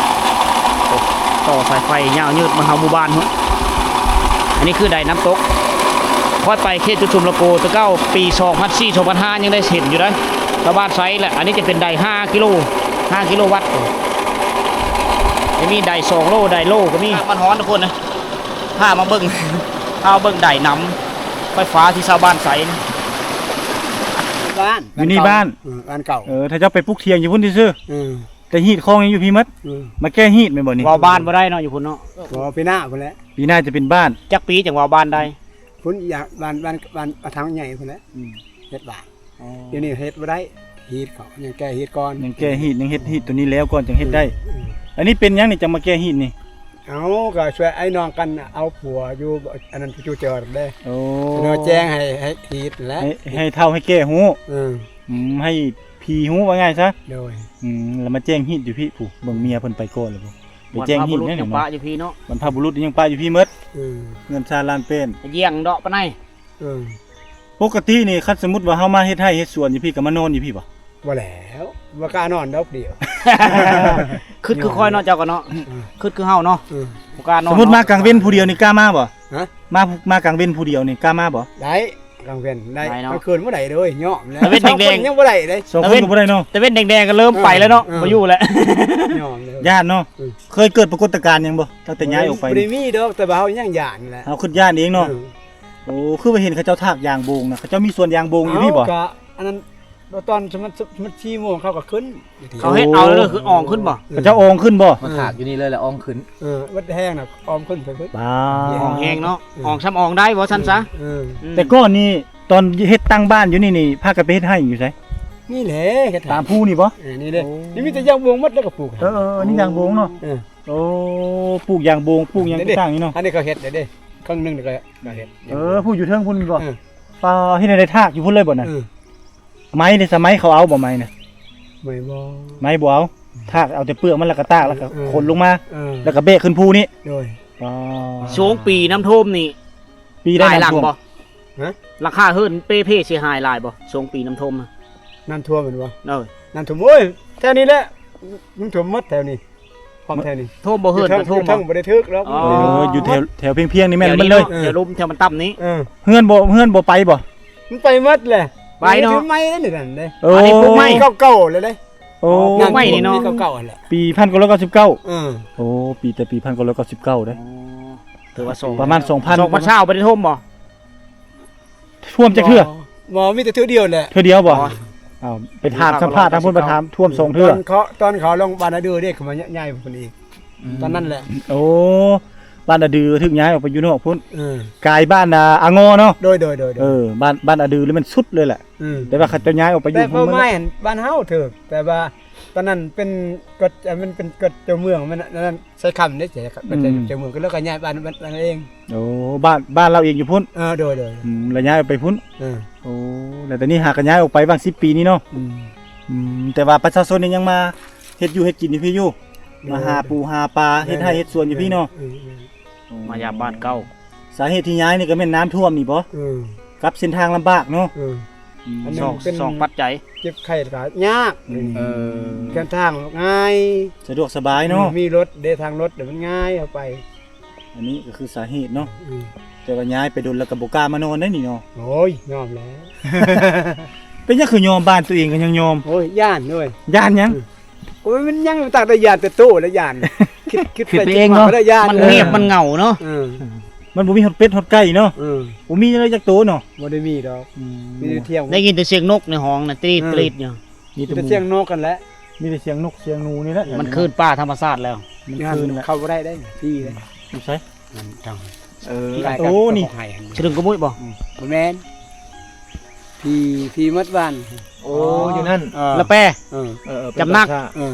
ໂອ້ ຕໍ່ສາຍໄຟຍາວຍືດມາເຮົາໝູ່ບ້ານພຸ້ນ ອັນນີ້ຄືໃດນ້ຳຕົກ ຂ້ອຍໄປເຂດຈຸດຊຸມລະໂກແຕ່ເກົ່າ ປີສອງພັນສີ່ ສອງພັນຫ້າ ຍັງໄດ້ເຫັນຢູ່ເດ້ ຊາວບ້ານໃຊ້ແຫຼະ ອັນນີ້ຈະເປັນໃດຫ້າກິໂລ ຫ້າກິໂລວັດ ຈະມີໃດສອງໂລ ໃດໂລກໍມີ ມັນຮ້ອນທຸກຄົນນະ ພາມາເບິ່ງ ພາມາເບິ່ງໃດນ້ຳໄຟຟ້າທີ່ຊາວບ້ານໃຊ້ ບ້ານ ຢູ່ນີ້ບ້ານ ເອີ ບ້ານເກົ່າ ເອີ ຖ້າເຈົ້າໄປປຸກຖຽງຢູ່ພຸ້ນຊື່ໆ ເອີ ແຕ່ຮີດຄອງຍັງຢູ່ພີ້ໝົດ ເອີ ມາແກ້ຮີດແມ່ນບໍ່ນີ້ ເວົ້າບ້ານບໍ່ໄດ້ເນາະ ຢູ່ພຸ້ນເນາະ ບໍ່ ປີໜ້າພຸ້ນແຫຼະ ປີໜ້າຈະເປັນບ້ານ ຈັກປີຈັ່ງເວົ້າບ້ານໄດ້ ພຸ້ນຢາກ ບ້ານ ບ້ານ ບ້ານປະທາງໃຫຍ່ພຸ້ນແຫຼະ ອືມ ເຮັດບ້ານ ອໍ ດຽວນີ້ເຮັດບໍ່ໄດ້ ຮີດເຂົາຍັງແກ້ຮີດກ່ອນ ຍັງແກ້ຮີດ ຍັງເຮັດຮີດຕົວນີ້ແລ້ວກ່ອນຈຶ່ງເຮັດໄດ້ ອືມ ອັນນີ້ເປັນຫຍັງນີ້ຈັ່ງມາແກ້ຮີດນີ້ ເອົາ ກໍຊ່ວຍອ້າຍນ້ອງກັນ ເອົາຜົວຢູ່ ອັນນັ້ນ ຢູ່ຈອດເດ້ ໂອ້ ເພິ່ນມາແຈ້ງໃຫ້ ໃຫ້ຮີດແຫຼະ ໃຫ້ ໃຫ້ເຖົ້າໃຫ້ແກ່ຮູ້ ເອີ ອືມ ໃຫ້ ຜີຮູ້ວ່າງ່າຍຊະ ໂດຍ ອືມ ແລ້ວມາແຈ້ງຮີດຢູ່ພີ້ ຜູ້ເບິ່ງເມຍເພິ່ນໄປກ່ອນແລ້ວ ໄປແຈ້ງຮີດແນວນີ້ ບັນພະບຸລຸດຍັງປະຢູ່ພີ້ເນາະ ບັນພະບຸລຸດຍັງປະຢູ່ພີ້ໝົດ ເອີ ເຮືອນຊານລານເປັນ ຢ້ຽງເດາະປານໃດ ເອີ ປົກກະຕິນີ້ ຄັນສົມມຸດວ່າເຮົາມາເຮັດໄຮ່ເຮັດສວນຢູ່ພີ້ ກໍມານອນຢູ່ພີ້ບໍ່? ບໍ່ແລ້ວ ບໍ່ກ້ານອນດອກດຽວ ຄຶດຄືຂ້ອຍເນາະ ເຈົ້າກໍເນາະ ອືມ ຄຶດຄືເຮົາເນາະ ອືມ ບໍ່ກ້ານອນ ສົມມຸດມາກາງເວັນຜູ້ດຽວນີ້ກ້າມາບໍ່? ຮະ? ມາ ມາກາງເວັນຜູ້ດຽວນີ້ກ້າມາບໍ່? ໄດ້ ກາງເວັນໄດ້ ໄດ້ເນາະ ກາງຄືນບໍ່ໄດ້ເດ້ຍ ຍອມແລ້ວ ຕາເວັນແດງໆ ສອງຄົນຍັງບໍ່ໄດ້ເດ້ ຕາເວັນ ສອງຄົນກໍບໍ່ໄດ້ເນາະ ຕາເວັນແດງໆ ກໍເລີ່ມໄປແລ້ວເນາະ ເອີ ບໍ່ຢູ່ແລ້ວ ຍອມແລ້ວ ຢ້ານເນາະ ເອີ ເຄີຍເກີດປາກົດຕະການຫຍັງບໍ່ ຕັ້ງແຕ່ຍ້າຍອອກໄປ? ບໍ່ໄດ້ມີດອກ ແຕ່ວ່າເຮົາຍັງຢ້ານແຫຼະ ເຮົາຄຶດຢ້ານເອງເນາະ ເອີ ໂອ້ ຄືວ່າເຫັນເຂົາເຈົ້າຖາກຢາງໂບງນະ ເຂົາເຈົ້າມີສວນຢາງໂບງຢູ່ພີ້ບໍ່? ເອົາ ກໍອັນນັ້ນ ຕອນມັນ ມັນສີ່ໂມງເຂົາກໍຂຶ້ນ ເຂົາເຮັດເອົາເລີຍ ຄືອອງຂຶ້ນບໍ່? ເຂົາເຈົ້າອອງຂຶ້ນບໍ່? ມາຖາກຢູ່ນີ້ເລີຍ ແລ້ວອອງຂຶ້ນ ເອີ ມັນແຫ້ງນະ ອອງຂຶ້ນໄປເບິດ ບ້າ ອອງແຮງເນາະ ເອີ ອອກຊ້ຳອອກໄດ້ບໍ່ຊັ້ນຊະ ເອີ ອືມ ແຕ່ກ່ອນນີ້ ຕອນເຮັດຕັ້ງບ້ານຢູ່ນີ້ນີ້ ພາກັນໄປເຮັດໄຮ່ຢູ່ໃສ? ນີ້ແຫຼະ ເຮັດຕາມພູນີ້ບໍ່? ເອີ ນີ້ເດ້ ໂອ້ ນີ້ມີແຕ່ຢາງບົວໝົດ ແລ້ວກໍປູກ ເອີ ເອີ ນີ້ຢາງບົວເນາະ ເອີ ໂອ້ ປູກຢາງບົວ ປູກຫຍັງຕ່າງໆນີ້ເນາະ ອັນນີ້ເຂົາເຮັດເດ້ ເຄິ່ງໜຶ່ງນີ້ກໍເຮັດ ເອີ ຜູ້ຢູ່ເທິງພຸ້ນແມ່ນບໍ່? ເອີ ປາ ເຮັດໃຫ້ໄດ້ຖາກຢູ່ພຸ້ນເລີຍບໍ່ນັ້ນ? ເອີ ໄມ້ເດ ສະໄໝເຂົາເອົາບໍ່ໄມ້ນະ? ໄມ້ບໍ່ ໄມ້ບໍ່ເອົາ ຖາກເອົາແຕ່ເປືອກມັນ ແລ້ວກໍຕາກ ແລ້ວກໍ ເອີ ຂົນລົງມາ ເອີ ແລ້ວກໍແບກຂຶ້ນພູນີ້ ໂດຍ ອໍ ຊ່ວງປີນ້ຳຖ້ວມນີ້ ປີໃດ ຫຼາຍຫຼັງບໍ່? ຮະ? ຫຼັງຄາເຮືອນເປ່ເພເສຍຫາຍຫຼາຍບໍ່ ຊ່ວງປີນ້ຳຖ້ວມ? ນ້ຳຖ້ວມແມ່ນບໍ່? ເອີ ນ້ຳຖ້ວມ ໂອ້ຍ ແຖວນີ້ແຫຼະ ມັນຖ້ວມໝົດແຖວນີ້ ພ້ອມແຖວນີ້ ຖ້ວມບໍ່ ເຮືອນກໍຖ້ວມບໍ່? ບໍ່ໄດ້ຖືກດອກ ອໍ ຢູ່ແຖວ ແຖວພຽງໆນີ້ແມ່ນເບິດເລີຍ ແຖວລຸ່ມແຖວມັນຕ່ຳນີ້ ເອີ ເຮືອນບໍ່ ເຮືອນບໍ່ໄປບໍ່? ມັນໄປໝົດແຫຼະ ໄປເນາະ ຖືກໄມ້ນັ້ນເດ້ ໂອ້ ອັນນີ້ປູກໄມ້ ເກົ່າໆເລີຍເດ້ ໂອ້ ປູກໄມ້ນີ້ເນາະ ເກົ່າໆຫັ້ນແຫຼະ ປີພັນເກົ້າຮ້ອຍເກົ້າສິບເກົ້າ ເອີ ໂອ້ ປີ ແຕ່ປີພັນເກົ້າຮ້ອຍເກົ້າສິບເກົ້າເດ້ ອໍ ຖືວ່າສອງ ປະມານສອງພັນ ສອງພັນຊາວບໍ່ໄດ້ຖ້ວມບໍ່? ຖ້ວມຈັກເທື່ອ? ບໍ່ ມີແຕ່ເທື່ອດຽວແຫຼະ ເທື່ອດຽວບໍ່? ອໍ ເອົາ ໄປຖາມສຳພາດທາງພຸ້ນ ໄປຖາມ ຖ້ວມສອງເທື່ອ ຕອນເຂົາ ຕອນເຂົາລົງບ້ານອາດືເດ້ ເຂົາມາຍ້າຍພຸ້ນອີກ ອືມ ຕອນນັ້ນແຫຼະ ໂອ້ ບ້ານອາດືຖືກຍ້າຍອອກໄປຢູ່ນອກພຸ້ນ ເອີ ກາຍບ້ານອາງໍເນາະ ໂດຍໆໆ ເອີ ບ້ານ ບ້ານອາດືນີ້ແມ່ນສຸດເລີຍແຫຼະ ອືມ ແຕ່ວ່າເຂົາເຈົ້າຍ້າຍອອກໄປຢູ່ ແຕ່ເປົ້າໝາຍຫັ້ນບ້ານເຮົາຖືກ ແຕ່ວ່າຕອນນັ້ນເປັນກົດ ມັນເປັນກົດເຈົ້າເມືອງ ມັນອັນນັ້ນ ໄຊຄຳເດ້ ອືມ ເຈົ້າເມືອງ ກໍເລີຍກະຍ້າຍບ້ານ ບ້ານ ບ້ານເອງ ໂອ້ ບ້ານ ບ້ານລາວເອງຢູ່ພຸ້ນ ເອີ ໂດຍໆ ອືມ ແລ້ວຍ້າຍອອກໄປພຸ້ນ ເອີ ໂອ້ ແລ້ວຕອນນີ້ຫາກະຍ້າຍອອກໄປຫວ່າງສິບປີນີ້ເນາະ ອືມ ອືມ ແຕ່ວ່າປະຊາຊົນນີ້ຍັງມາເຮັດຢູ່ເຮັດກິນຢູ່ພີ້ຢູ່ ໂດຍ ມາຫາປູຫາປາ ເຮັດໄຮ່ເຮັດສວນຢູ່ພີ້ເນາະ ເອີໆ ມາຢາມບ້ານເກົ່າ ສາເຫດທີ່ຍ້າຍນີ້ກໍແມ່ນນ້ຳຖ້ວມນີ້ບໍ? ເອີ ກັບເສັ້ນທາງລຳບາກເນາະ ເອີ ອືມ ອັນນີ້ມັນເປັນສອງປັດໄຈ ເຈັບໄຂ້ກໍຍາກ ອືມ ເອີ ເສັ້ນທາງງ່າຍ ສະດວກສະບາຍເນາະ ອືມ ມີລົດເດ້ ທາງລົດມັນງ່າຍເຂົ້າໄປ ອັນນີ້ກໍຄືສາເຫດເນາະ ອືມ ແຕ່ວ່າຍ້າຍໄປດົນແລ້ວກໍບໍ່ກ້າມານອນໄດ້ນີ້ເນາະ ໂອ້ຍ ຍອມແລ້ວ ເປັນຫຍັງຄືຍອມ ບ້ານຕົວເອງກໍຍັງຍອມ ໂອ້ຍ ຢ້ານເວີຍ ຢ້ານຫຍັງ? ອືມ ໂອ້ຍ ມັນຍັງຕັ້ງແຕ່ຢ້ານແຕ່ໂຕແລ້ວຢ້ານ ຄິດ ຄິດໄປຄິດມາກໍໄດ້ຢ້ານ ມັນງຽບ ເອີ ມັນເຫງົາເນາະ ເອີ ມັນບໍ່ມີຮອດເປັດຮອດໄກ່ເນາະ ເອີ ບໍ່ມີເລີຍຈັກໂຕເນາະ ບໍ່ໄດ້ມີດອກ ອືມ ມີແຕ່ທຽງ ໄດ້ຍິນແຕ່ສຽງນົກໃນຫ້ອງນະ ຕີດ ເອີ ຕີດຢູ່ ມີແຕ່ ມີແຕ່ສຽງນົກຫັ້ນແຫຼະ ມີແຕ່ສຽງນົກສຽງໜູນີ້ແຫຼະ ມັນຄືນປ່າທຳມະຊາດແລ້ວ ມັນຄືນແຫຼະ ເຂົ້າບໍ່ໄດ້ເດ້ ທີ່ເດ້ ຢູ່ໃສ? ມັນທາງ ເອີ ທີ່ອ້າຍກັບ ໂອ້ ນີ້ ຂອງໄຮ່ຫັ້ນ ສະດຶງກະມຸ້ຍບໍ່? ອືມ ບໍ່ແມ່ນ ທີ່ ທີ່ໝົດບ້ານ ໂອ້ ອໍ ຢູ່ນັ້ນ ເອີ ລະແປ ເອີ ເອີ ເອີ ຈຳນັກ ເອີ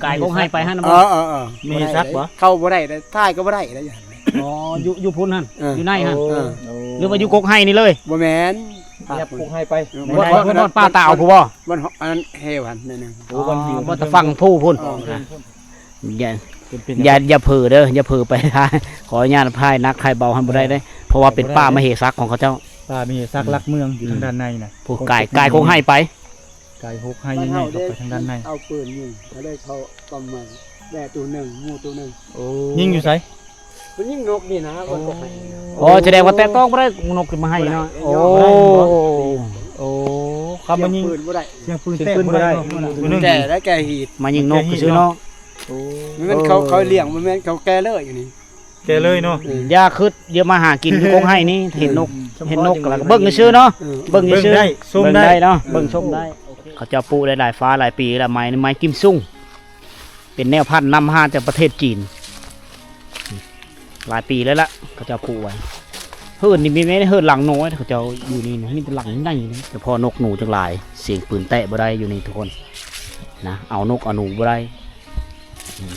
ກາຍກົກໄຮ່ໄປຫັ້ນນະ ເອີ ບໍ່? ເອີ ເອີ ເອີ ມີສັກບໍ່? ເຂົ້າບໍ່ໄດ້ເດ້ ຖ່າຍກໍບໍ່ໄດ້ເດ້ ຢູ່ຫັ້ນ ອໍ ຢູ່ ຢູ່ພຸ້ນຫັ້ນ ເອີ ຢູ່ໃນຫັ້ນ ໂອ້ ເອີ ໂອ້ ຫຼືວ່າຢູ່ກົກໄຮ່ນີ້ເລີຍ? ບໍ່ແມ່ນ ແຍກກົກໄຮ່ໄປ ເອີ ບໍ່ ບໍ່ ບໍ່ ບໍ່ ປ່າຕາວພຸ້ນບໍ່? ບ່ອນ ອັນນັ້ນແຮວຫັ້ນໜ້ອຍໜຶ່ງ ໂອ້ ບ່ອນ ອໍ ຢູ່ ບ່ອນຕະຝັ່ງພູພຸ້ນ ອໍ ເອີ ເປັນ ເປັນ ຢ່າ ຢ່າເຜີເດີ ຢ່າເຜີໄປ ຂໍອະນຸຍາດ ພາຍໜັກພາຍເບົາຫັ້ນບໍ່ໄດ້ເດ້ ເອີ ເພາະວ່າເປັນປ່າມະເຫສັກຂອງເຂົາເຈົ້າ ປ່າມະເຫສັກ ອືມ ຫຼັກເມືອງຢູ່ ອືມ ທາງດ້ານໃນນະ ຜູ້ກາຍ ກາຍກົກໄຮ່ໄປ ກາຍກົກໄຮ່ໃຫຍ່ເຂົ້າໄປທາງດ້ານໃນ ເອົາປືນຍິງ ກໍເລີຍເຂົ້າປ້ອມມັນ ແດ້ໂຕໜຶ່ງ ໝູໂຕໜຶ່ງ ໂອ້ ຍິງຢູ່ໃສ? ມັນຍິງນົກນີ້ນະ ໂອ້ ມັນກໍໄຫ້ນະ ອໍ ສະແດງວ່າແຕະຕ້ອງບໍ່ໄດ້ ນົກຂຶ້ນມາໄຫ້ເນາະ ບໍ່ໄດ້ ໂອ້ ໂອ້ ຄຳວ່າຍິງ ສຽງປືນບໍ່ໄດ້ ສຽງປືນແຕກບໍ່ໄດ້ ສຽງປືນບໍ່ໄດ້ ໂຕໜຶ່ງ ແກ່ແລ້ວແກ່ຮີດ ມາຍິງນົກຊື່ເນາະ ໂອ້ ມັນເຂົາ ເອີ ເຂົາລ້ຽງ ບໍ່ແມ່ນເຂົາແກ່ເລີຍຢູ່ນີ້ ແກ່ເລີຍເນາະ ເອີ ຢ່າຄິດ ຢ່າມາຫາກິນຢູ່ກົກໄຮ່ນີ້ ເຫັນນົກ ເອີ ເຫັນນົກ ແລ້ວກໍເບິ່ງຊື່ເນາະ ເອີ ເບິ່ງຊື່ ເບິ່ງໄດ້ ຊົມໄດ້ ເບິ່ງໄດ້ເນາະ ເບິ່ງຊົມໄດ້ ເອີ ໂອເຄ ເຂົາເຈົ້າປູກໄດ້ຫຼາຍຟ້າຫຼາຍປີແລ້ວ ໄມ້ນີ້ໄມ້ກິມຊຸງ ເປັນແນວພັນນຳຫາຈາກປະເທດຈີນ ຫຼາຍປີແລ້ວລະ ເຂົາເຈົ້າປູກໄວ້ ເຮືອນນີ້ມີແມ່ນເຮືອນຫຼັງນ້ອຍ ເຂົາເຈົ້າຢູ່ນີ້ນະ ມີແຕ່ຫຼັງໃຫຍ່ ສະເພາະນົກໜູຈັ່ງຫຼາຍ ສຽງປືນແຕະບໍ່ໄດ້ຢູ່ນີ້ທຸກຄົນນະ ເອົານົກເອົາໜູບໍ່ໄດ້ ອືມ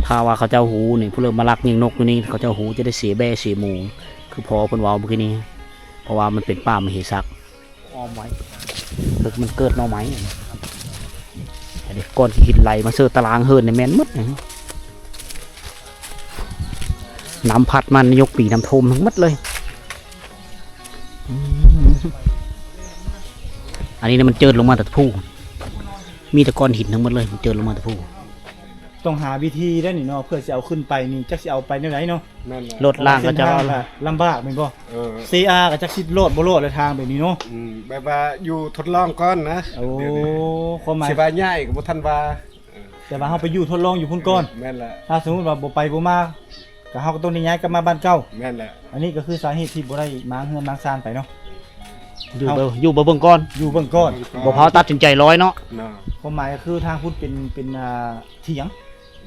ຖ້າວ່າເຂົາເຈົ້າຮູ້ນີ້ ຜູ້ເລີ່ມມາລັກຍິງນົກຢູ່ນີ້ ເຂົາເຈົ້າຮູ້ຈະໄດ້ເສຍແບ້ເສຍໝູ ຄືພໍ່ເພິ່ນເວົ້າເມື່ອກີ້ນີ້ ເພາະວ່າມັນເປັນປ່າມະເຫສັກ ອ້ອມໄວ້ ເພິ່ນ ມັນເກີດໜໍ່ໄມ້ ອັນນີ້ ກ້ອນຫີນໄຫຼມາເສີຕະລາງເຮືອນນີ້ແມ່ນໝົດ ນ້ຳພັດມາ ຍົກປີນ້ຳຖ້ວມທັງໝົດເລີຍ ອືມ ອັນນີ້ນະ ມັນເຈີດລົງມາແຕ່ພູ ມີແຕ່ກ້ອນຫີນທັງໝົດເລີຍ ມັນເຈີດລົງມາແຕ່ພູ ຕ້ອງຫາວິທີໄດ້ນີ້ເນາະ ເພື່ອຊິເອົາຂຶ້ນໄປນີ້ ຈັກຊິເອົາໄປແນວໃດເນາະ ແມ່ນແຫຼະ ລົດລາງເຂົາເຈົ້າ ເສັ້ນທາງກໍລຳບາກແມ່ນບໍ່? ເອີ ຊີອາກໍຈັກຊິລອດບໍ່ລອດແລ້ວທາງແບບນີ້ເນາະ ອືມ ແບບວ່າຢູ່ທົດລອງກ່ອນນະ ໂອ້ ຄວາມໝາຍ ຊິວ່າຍ້າຍກໍບໍ່ທັນວ່າ ເອີ ແຕ່ວ່າເຮົາໄປຢູ່ທົດລອງຢູ່ພຸ້ນກ່ອນ ເອີ ແມ່ນແຫຼະ ຖ້າສົມມຸດວ່າບໍ່ໄປບໍ່ມາ ກໍເຮົາກໍຕ້ອງໄດ້ຍ້າຍກັບມາບ້ານເກົ່າ ແມ່ນແຫຼະ ອັນນີ້ກໍຄືສາເຫດທີ່ບໍ່ໄດ້ມ້າງເຮືອນມ້າງຊານໄປເນາະ ຢູ່ ເຮົາ ເບິ່ງ ຢູ່ເບິ່ງ ເບິ່ງກ່ອນ ຢູ່ເບິ່ງກ່ອນ ບໍ່ພ້າວຕັດສິນໃຈລອຍເນາະ ເນາະ ຄວາມໝາຍກໍຄືທາງພຸ້ນເປັນ ເປັນ ອ່າ ຖຽງ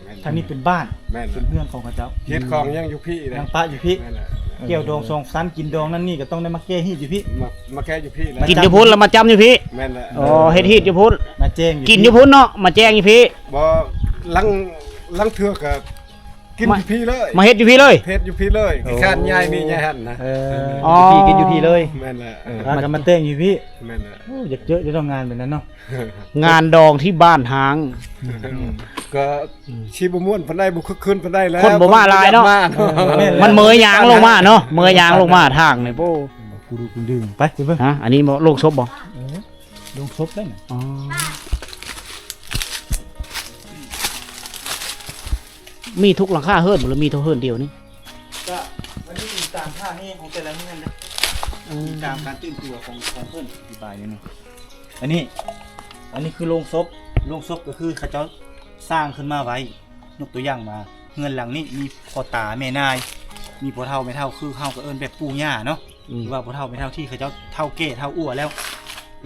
ແມ່ນ ທາງນີ້ເປັນບ້ານ ແມ່ນ ເປັນເຮືອນຂອງເຂົາເຈົ້າ ເຮືອນຂອງຍັງຢູ່ພີ້ນະ ຍັງປະຢູ່ພີ້ ແມ່ນແຫຼະ ແກ້ວດອງສອງຊັ້ນ ກິນດອງນັ້ນນີ້ກໍຕ້ອງໄດ້ມາແກ້ຮີດຢູ່ພີ້ ມາ ມາແກ້ຢູ່ພີ້ແຫຼະ ກິນຢູ່ພຸ້ນແລ້ວມາຈ້ຳຢູ່ພີ້ ແມ່ນແຫຼະ ອໍ ເຮັດຮີດຢູ່ພຸ້ນ ມາແຈ້ງຢູ່ພີ້ ກິນຢູ່ພຸ້ນເນາະ ມາແຈ້ງຢູ່ພີ້ ບໍ່ ລາງ ລາງເທື່ອກໍ ກິນຢູ່ພີ້ເລີຍ ມາເຮັດຢູ່ພີ້ເລີຍ ເຮັດຢູ່ພີ້ເລີຍ ໂອ້ ຂີ້ຄ້ານຍ້າຍນີ້ຍ້າຍຫັ້ນນະ ເອີ ອໍ ຢູ່ພີ້ກິນຢູ່ພີ້ເລີຍ ແມ່ນແຫຼະ ເອີ ມາກໍມາແຕ່ງຢູ່ພີ້ ແມ່ນແຫຼະ ໂອ້ ຢາກເຈີຢູ່ດອກງານແບບນັ້ນເນາະ ງານດອງທີ່ບ້ານຮ້າງ ກໍ ອືມ ຊິບໍ່ມ່ວນປານໃດ ບໍ່ຄຶກຄື້ນປານໃດແລ້ວ ຄົນບໍ່ມາຫຼາຍເນາະ ເອີ ແມ່ນແຫຼະ ມັນເມີຍຍາງລົງມາເນາະ ເມີຍຍາງລົງມາທາງນີ້ ໂອ້ ຜູ້ດູຜູ້ດຶງ ໄປ ໄປເບິ່ງ ຮະ ອັນນີ້ບໍ່ ໂລງສົບບໍ່? ເອີ ໂລງສົບໄດ້ນະ ອໍ ມີທຸກຫຼັງຄາເຮືອນບໍ່ ຫຼືມີເທົ່າເຮືອນດຽວນີ້? ກະມັນຢູ່ຕາມທ່າແຮງຂອງແຕ່ລະເຮືອນເດ້ ເອີ ຕາມການຕື່ນຕົວຂອງ ຂອງເພິ່ນ. ອະທິບາຍໜ້ອຍໜຶ່ງ ອັນນີ້ ອັນນີ້ຄືໂລງສົບ. ໂລງສົບກໍຄືເຂົາເຈົ້າສ້າງຂຶ້ນມາໄວ້. ຍົກຕົວຢ່າງວ່າ ເຮືອນຫຼັງນີ້ມີພໍ່ຕາແມ່ນາຍ ມີພໍ່ເຖົ້າແມ່ເຖົ້າ ຄືເຮົາກໍເອີ້ນແບບປູ່ຍ່າເນາະ ອືມ ຫຼືວ່າພໍ່ເຖົ້າແມ່ເຖົ້າທີ່ເຂົາເຈົ້າເຖົ້າແກ່ເຖົ້າອົວແລ້ວ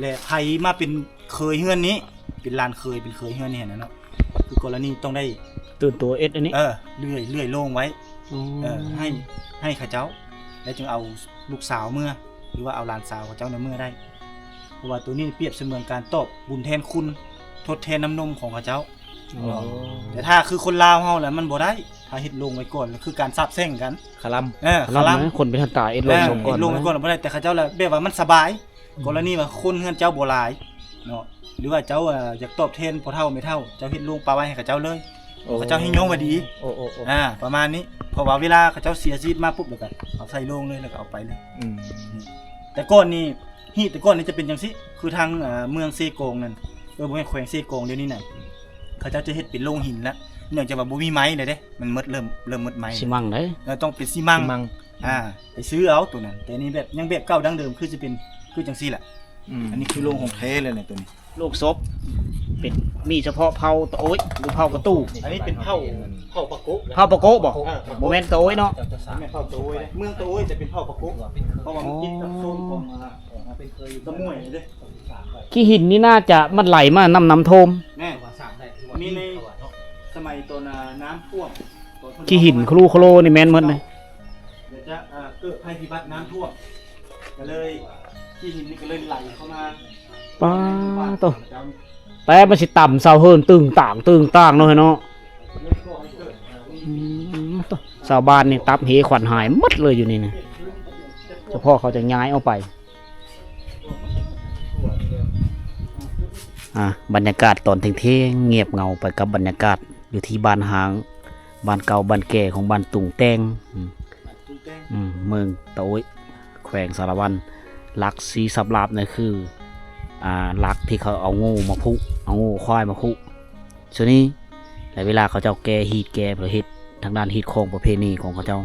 ແລະ ໃຜມາເປັນເຂີຍເຮືອນນີ້ ເປັນຫຼານເຂີຍ ເປັນເຂີຍເຮືອນນີ້ຫັ້ນນະເນາະ ຄືກໍລະນີຕ້ອງໄດ້ຕື່ນຕົວເຮັດອັນນີ້ ເອີ ເລື່ອຍ ເລື່ອຍໂລງໄວ້ ອໍ ເອີ ໃຫ້ ໃຫ້ເຂົາເຈົ້າ ແລ້ວຈຶ່ງເອົາລູກສາວເມືອ ຫຼືວ່າເອົາຫຼານສາວເຂົາເຈົ້ານະເມືອໄດ້. ເພາະວ່າໂຕນີ້ປຽບສະເໝືອນການຕອບບຸນແທນຄຸນ ທົດແທນນ້ຳນົມຂອງເຂົາເຈົ້າ. ອໍ ແຕ່ຖ້າຄືຄົນລາວເຮົາລະມັນບໍ່ໄດ້ ຖ້າເຮັດໂລງໄວ້ກ່ອນ ຄືການສາບແຊ່ງກັນ ຄະລຳ ເອີ ຄະລຳ ຄົນເປັນຫັ້ນຕາຍ ເຮັດໂລງ ເອີ ເຮັດໂລງໄວ້ກ່ອນບໍ່ໄດ້ ແຕ່ເຂົາເຈົ້າລະແບບວ່າມັນສະບາຍ. ອືມ ກໍລະນີວ່າຄົນເຮືອນເຈົ້າບໍ່ຫຼາຍເນາະ ຫຼືວ່າເຈົ້າ ເອີ ຢາກຕອບແທນພໍ່ເຖົ້າແມ່ເຖົ້າ ເຈົ້າເຮັດໂລງປະໄວ້ໃຫ້ເຂົາເຈົ້າເລີຍ ໂອ້ ເຂົາເຈົ້າຮິຍ້ອງວ່າດີ ໂອ້ ໂອ້ ໂອ້ ອາ ປະມານນີ້. ເພາະວ່າເວລາເຂົາເຈົ້າເສຍຊີວິດມາປຸບ ແລ້ວກໍເອົາໃສ່ໂລງເລີຍ ແລ້ວກໍເອົາໄປເລີຍ. ອືມ ແຕ່ກ່ອນນີ້ ຮີດແຕ່ກ່ອນນີ້ຈະເປັນຈັ່ງຊີ້ ຄືທາງ ເອີ ເມືອງເຊກອງນັ້ນ ເອີ ບໍ່ແມ່ນ ແຂວງເຊກອງດຽວນີ້ນະ ເຂົາເຈົ້າຈະເຮັດເປັນໂລງຫີນລະ ເນື່ອງຈາກວ່າບໍ່ມີໄມ້ແລ້ວເດ້ ມັນໝົດ ເລີ່ມ ເລີ່ມໝົດໄມ້ ຊີມັງເດ້ ເອີ ຕ້ອງເປັນຊີມັງ ຊີມັງ ອາ ໄປຊື້ເອົາໂຕນັ້ນ. ແຕ່ນີ້ແບບ ຍັງແບບເກົ່າດັ້ງເດີມ ຄືຈະເປັນ ຄືຈັ່ງຊີ້ລະ. ອືມ ອັນນີ້ຄືໂລງຂອງແທ້ເລີຍນະໂຕນີ້ ໂລງສົບ ເປັນ ມີສະເພາະເຜົ່າຕະໂອ້ຍ ຫຼືເຜົ່າກະຕູ. ອັນນີ້ເປັນເຜົ່າ ເຜົ່າປາໂກະ ເຜົ່າປາໂກະບໍ? ເອີ ບໍ່ແມ່ນຕະໂອ້ຍເນາະ ແມ່ນເຜົ່າຕະໂອ້ຍ. ເມືອງຕະໂອ້ຍຈະເປັນເຜົ່າປາໂກະ ເພາະວ່າມັນຕິດກັບໂຊນຂອງ ອ່າ ຕະໝວຍເດ້. ຂີ້ຫີນນີ້ໜ້າຈະມັນໄຫຼມານຳນ້ຳຖ້ວມ ແມ່ນ ມີໃນສະໄໝຕອນ ອ່າ ນ້ຳຖ້ວມ ຂີ້ຫີນໂຄລໂຄລນີ້ແມ່ນໝົດເລີຍ. ດຽວຈະ ເອີ ເກີດໄພພິບັດນ້ຳຖ້ວມ ກໍເລີຍ ຂີ້ຫີນນີ້ກໍເລີຍໄຫຼເຂົ້າມາ ປາໂຕ ແຕ່ມັນຊິຕຳເສົາເຮືອນຕຶງຕ່າງຕຶງຕ່າງເນາະ ເນາະ. ອືມ ໂຕ ຊາວບ້ານນີ້ຕັບເຮຂວັນຫາຍໝົດເລີຍຢູ່ນີ້ນະ ສະເພາະເຂົາຈະຍ້າຍອອກໄປ. ອ່າ ບັນຍາກາດຕອນທ່ຽງໆ ງຽບເຫງົາໄປກັບບັນຍາກາດຢູ່ທີ່ບ້ານຮ້າງ ບ້ານເກົ່າບ້ານແກ່ຂອງບ້ານຕຸງແຕ່ງ ອືມ ບ້ານຕຸງແຕ່ງ ອືມ ເມືອງຕະໂອ້ຍ ແຂວງສາລະວັນ. ຫຼັກສີສັບລາບນີ້ຄື ອ່າ ຫຼັກທີ່ເຂົາເອົາງູມາຜູກ ເອົາງູເອົາຄວາຍມາຜູກ ສ່ວນນີ້ ແລະ ເວລາເຂົາເຈົ້າແກ່ຮີດແກ່ ເພື່ອເຮັດທາງດ້ານຮີດຄອງປະເພນີຂອງເຂົາເຈົ້າ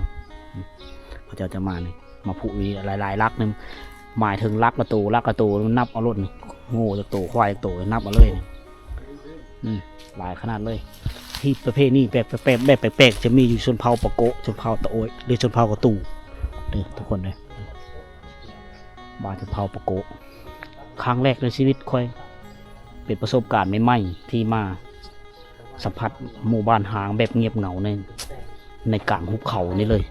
ເຂົາເຈົ້າຈະມານີ້ ມາຜູກອີກຫຼາຍໆຫຼັກໜຶ່ງ ໝາຍເຖິງຫຼັກລະໂຕ ຫຼັກລະໂຕ ນັບເອົາໂລດ ງູຈັກໂຕ ຄວາຍຈັກໂຕ ນັບເອົາເລີຍ. ອືມ ຫຼາຍຂະໜາດເລີຍ. ຮີດປະເພນີແປກໆ ແບບແປກໆ ຈະມີຢູ່ຊົນເຜົ່າປາໂກະ ຊົນເຜົ່າຕະໂອ້ຍ ຫຼື ຊົນເຜົ່າກະຕູເດີ ທຸກຄົນເດີ. ບ້ານຊົນເຜົ່າປາໂກະ ຄັ້ງແລກໃນຊີວິດຂ້ອຍ ເປັນປະສົບການໃໝ່ໆ ທີ່ມາສຳຜັດໝູ່ບ້ານຮ້າງແບບງຽບເຫງົາໃນ ໃນກາງຫຸບເຂົານີ້ເລີຍ.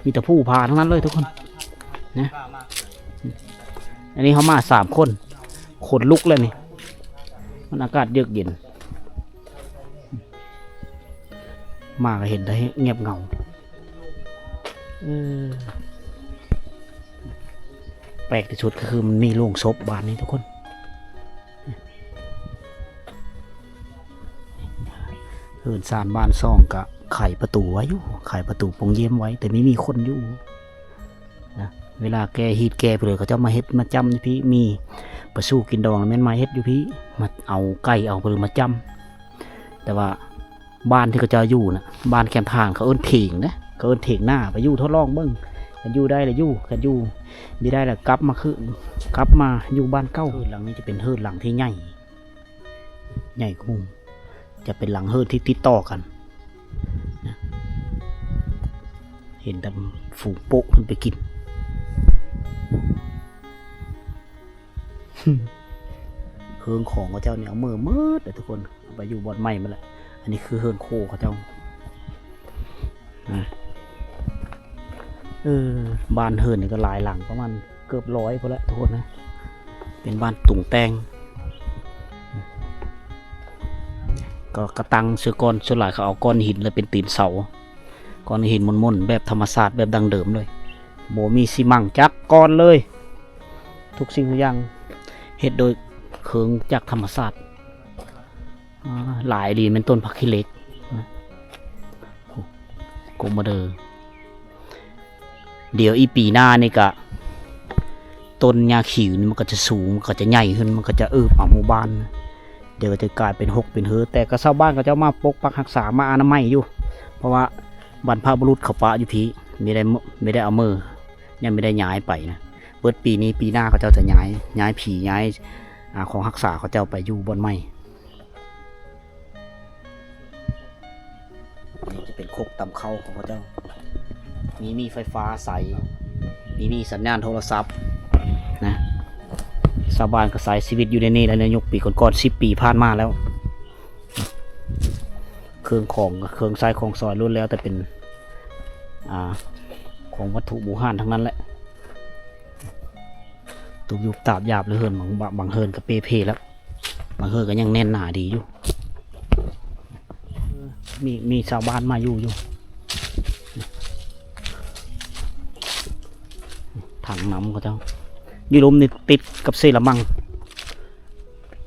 ມີແຕ່ພູຜາທັງນັ້ນເລີຍທຸກຄົນນະ. ອັນນີ້ເຮົາມາສາມຄົນ ຂົນລຸກແລ້ວນີ້ ມັນອາກາດເຢືອກເຢັນ. ມາກໍເຫັນແຕ່ງຽບເຫງົາ. ເອີ ແປກທີ່ສຸດກໍຄືມັນມີໂລງສົບບ້ານນີ້ທຸກຄົນ. ເຮືອນຊານບ້ານຊ່ອງກໍໄຂປະຕູໄວ້ຢູ່ ໄຂປະຕູປົງຢ້ຽມໄວ້ ແຕ່ມີ ມີຄົນຢູ່. ນະ ເວລາແກ່ຮີດແກ່ຜູ້ໃດ ເຂົາເຈົ້າມາເຮັດມາຈ້ຳຢູ່ພີ້ ມີປາຊູ່ກິນດອງ ແມ່ນມາເຮັດຢູ່ພີ້ ມາເອົາໄກ່ເອົາປະດູມາຈ້ຳ. ແຕ່ວ່າບ້ານທີ່ເຂົາເຈົ້າຢູ່ນະ ບ້ານແຄມທາງ ເຂົາເອີ້ນເຖງເດ້ ເຂົາເອີ້ນເຖງນາ. ໄປຢູ່ທົດລອງເບິ່ງ ຄັນຢູ່ໄດ້ລະຢູ່ ຄັນຢູ່ບໍ່ໄດ້ລະກັບມາຄືນ ກັບມາຢູ່ບ້ານເກົ່າ. ເຮືອນຫຼັງນີ້ຈະເປັນເຮືອນຫຼັງທີ່ໃຫຍ່ ໃຫຍ່ກວ່າໝູ່ ຈະເປັນຫຼັງເຮືອນທີ່ຕິດຕໍ່ກັນນະ. ເຫັນແຕ່ຝູງໂປະຂຶ້ນໄປກິນ. ເຮືອນຂອງເຂົາເຈົ້ານີ້ເອົາເມີໝົດເດ້ທຸກຄົນ ເອົາໄປຢູ່ບ່ອນໃໝ່ໝົດແລ້ວ. ອັນນີ້ຄືເຮືອນໂຄເຂົາເຈົ້ານະ. ເອີ ບ້ານເຮືອນນີ້ກໍຫຼາຍຫຼັງ ປະມານເກືອບຮ້ອຍພຸ້ນແຫຼະທຸກຄົນນະ. ເປັນບ້ານຕຸງແຕ່ງ ກໍກະຕັ້ງເສຍກ່ອນ ສ່ວນຫຼາຍເຂົາເອົາກ້ອນຫີນແລ້ວເປັນຕີນເສົາ ກ້ອນຫີນມົນໆ ແບບທຳມະຊາດ ແບບດັ້ງເດີມເລີຍ ບໍ່ມີຊີມັງຈັກກ້ອນເລີຍ. ທຸກສິ່ງທຸກຢ່າງເຮັດໂດຍເຄື່ອງຈັກທຳມະຊາດ. ອ່າ ຫຼາຍອີ່ຫຼີແມ່ນຕົ້ນຜັກຂີ້ເຫຼັກນະ ໂກມາເດີ. ດຽວອີກປີໜ້ານີ້ກະ ຕົ້ນຫຍ້າຂິວນີ້ມັນກໍຈະສູງ ມັນກໍຈະໃຫຍ່ຂຶ້ນ ມັນກໍຈະອຶບເອົາໝູ່ບ້ານ. ດຽວກໍຈະກາຍເປັນຮົກເປັນເຫີ ແຕ່ກໍຊາວບ້ານເຂົາເຈົ້າມາປົກປັກຮັກສາ ມາອະນາໄມຢູ່ ເພາະວ່າບັນພະບຸລຸດເຂົາປະຢູ່ພີ້ ບໍ່ໄດ້ ບໍ່ໄດ້ເອົາເມີ ຍັງບໍ່ໄດ້ຍ້າຍໄປນະ. ເບິດປີນີ້ ປີໜ້າເຂົາເຈົ້າຈະຍ້າຍ ຍ້າຍຜີ ຍ້າຍ ອາ ຂອງຮັກສາເຂົາເຈົ້າໄປຢູ່ບ່ອນໃໝ່. ນີ້ຈະເປັນຄົກຕຳເຂົ້າຂອງເຂົາເຈົ້າ ມີ ມີໄຟຟ້າໃຊ້ ມີ ມີສັນຍານໂທລະສັບນະ. ຊາວບ້ານກໍໃຊ້ຊີວິດຢູ່ໃນນີ້ແຫຼະ ໃນຍຸກປີກ່ອນໆ ສິບປີຜ່ານມາແລ້ວ. ເຄື່ອງຂອງ ເຄື່ອງໃຊ້ຂອງສອຍ ລ້ວນແລ້ວແຕ່ເປັນ ອາ ຂອງວັດຖຸບູຮານທັງນັ້ນແຫຼະ. ຕຸບຍຸບຕາບຢາບເລີຍ ເຮືອນບາງ ບາງເຮືອນກໍເປ່ເພແລ້ວ ບາງເຮືອນກໍຍັງແໜ້ນໜາດີຢູ່. ມີ ມີຊາວບ້ານມາຢູ່ຢູ່ ຖັງນ້ຳເຂົາເຈົ້າ ຢູ່ລຸ່ມນີ້ຕິດກັບເຊລະມັງ.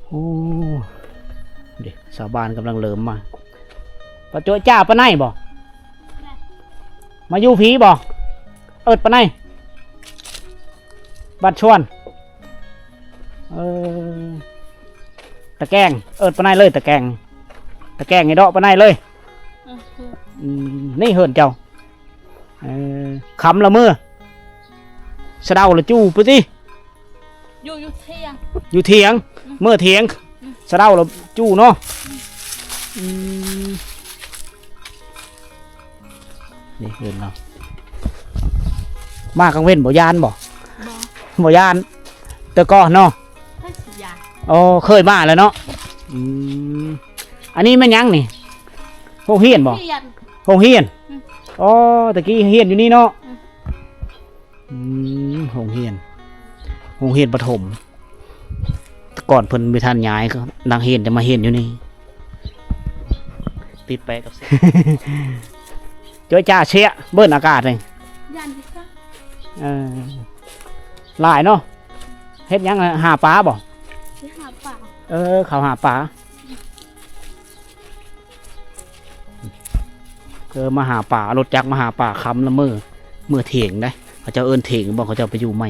ໂອ້ ເດ້ ຊາວບ້ານກຳລັງເລີ່ມມາ. ປາໂຈະຈ້າປາໄນບໍ່? ມາຢູ່ພີ້ບໍ່? ເອິດປາໄນ ບ້ານຊວນ ເອີ ຕະແກງ ເອິດປາໄນເລີຍ ຕະແກງ ຕະແກງນີ້ເດາະປາໄນເລີຍ. ອືມ ນີ້ເຮືອນເຈົ້າ ເອີ ຄ່ຳລະເມືອ ສະເດົາລະຈູ່ພຸ້ນຕິ. ຢູ່ ຢູ່ຖຽງ ຢູ່ຖຽງ ເມືອຖຽງ ສະເດົາລະຈູ່ເນາະ. ອືມ ນີ້ເຮືອນເຮົາ ມາກາງເວັນບໍ່ຢ້ານບໍ່? ບໍ່ ບໍ່ຢ້ານ ແຕ່ກ່ອນເນາະ. ໂອ້ ເຄີຍມາແລ້ວເນາະ. ອືມ ອັນນີ້ແມ່ນຫຍັງນີ້? ໂຮງຮຽນບໍ່? ໂຮງຮຽນ. ອໍ ຕະກີ້ຮຽນຢູ່ນີ້ເນາະ. ອືມ ໂຮງຮຽນ ໂຮງຮຽນປະຖົມ ແຕ່ກ່ອນເພິ່ນບໍ່ທັນຍ້າຍ ນັກຮຽນຈະມາຮຽນຢູ່ນີ້. ຕິດແປະກັບ ໂຈະຈ້າເຊຍ ເບິ່ງອາກາດນີ້ ຢ້ານທີ່ສຸດ. ເອີ ຫຼາຍເນາະ. ເຮັດຫຍັງ? ຫາປາບໍ່? ຊິຫາປາ. ເອີ ເຂົາຫາປາ. ເອີ ມາຫາປາ ເອົາລົດຈັກມາຫາປາ ຄ່ຳລະເມີ ເມືອຖຽງໄດ໋. ເຂົາເຈົ້າເອີ້ນຖຽງບໍ່? ເຂົາເຈົ້າໄປຢູ່ໃໝ່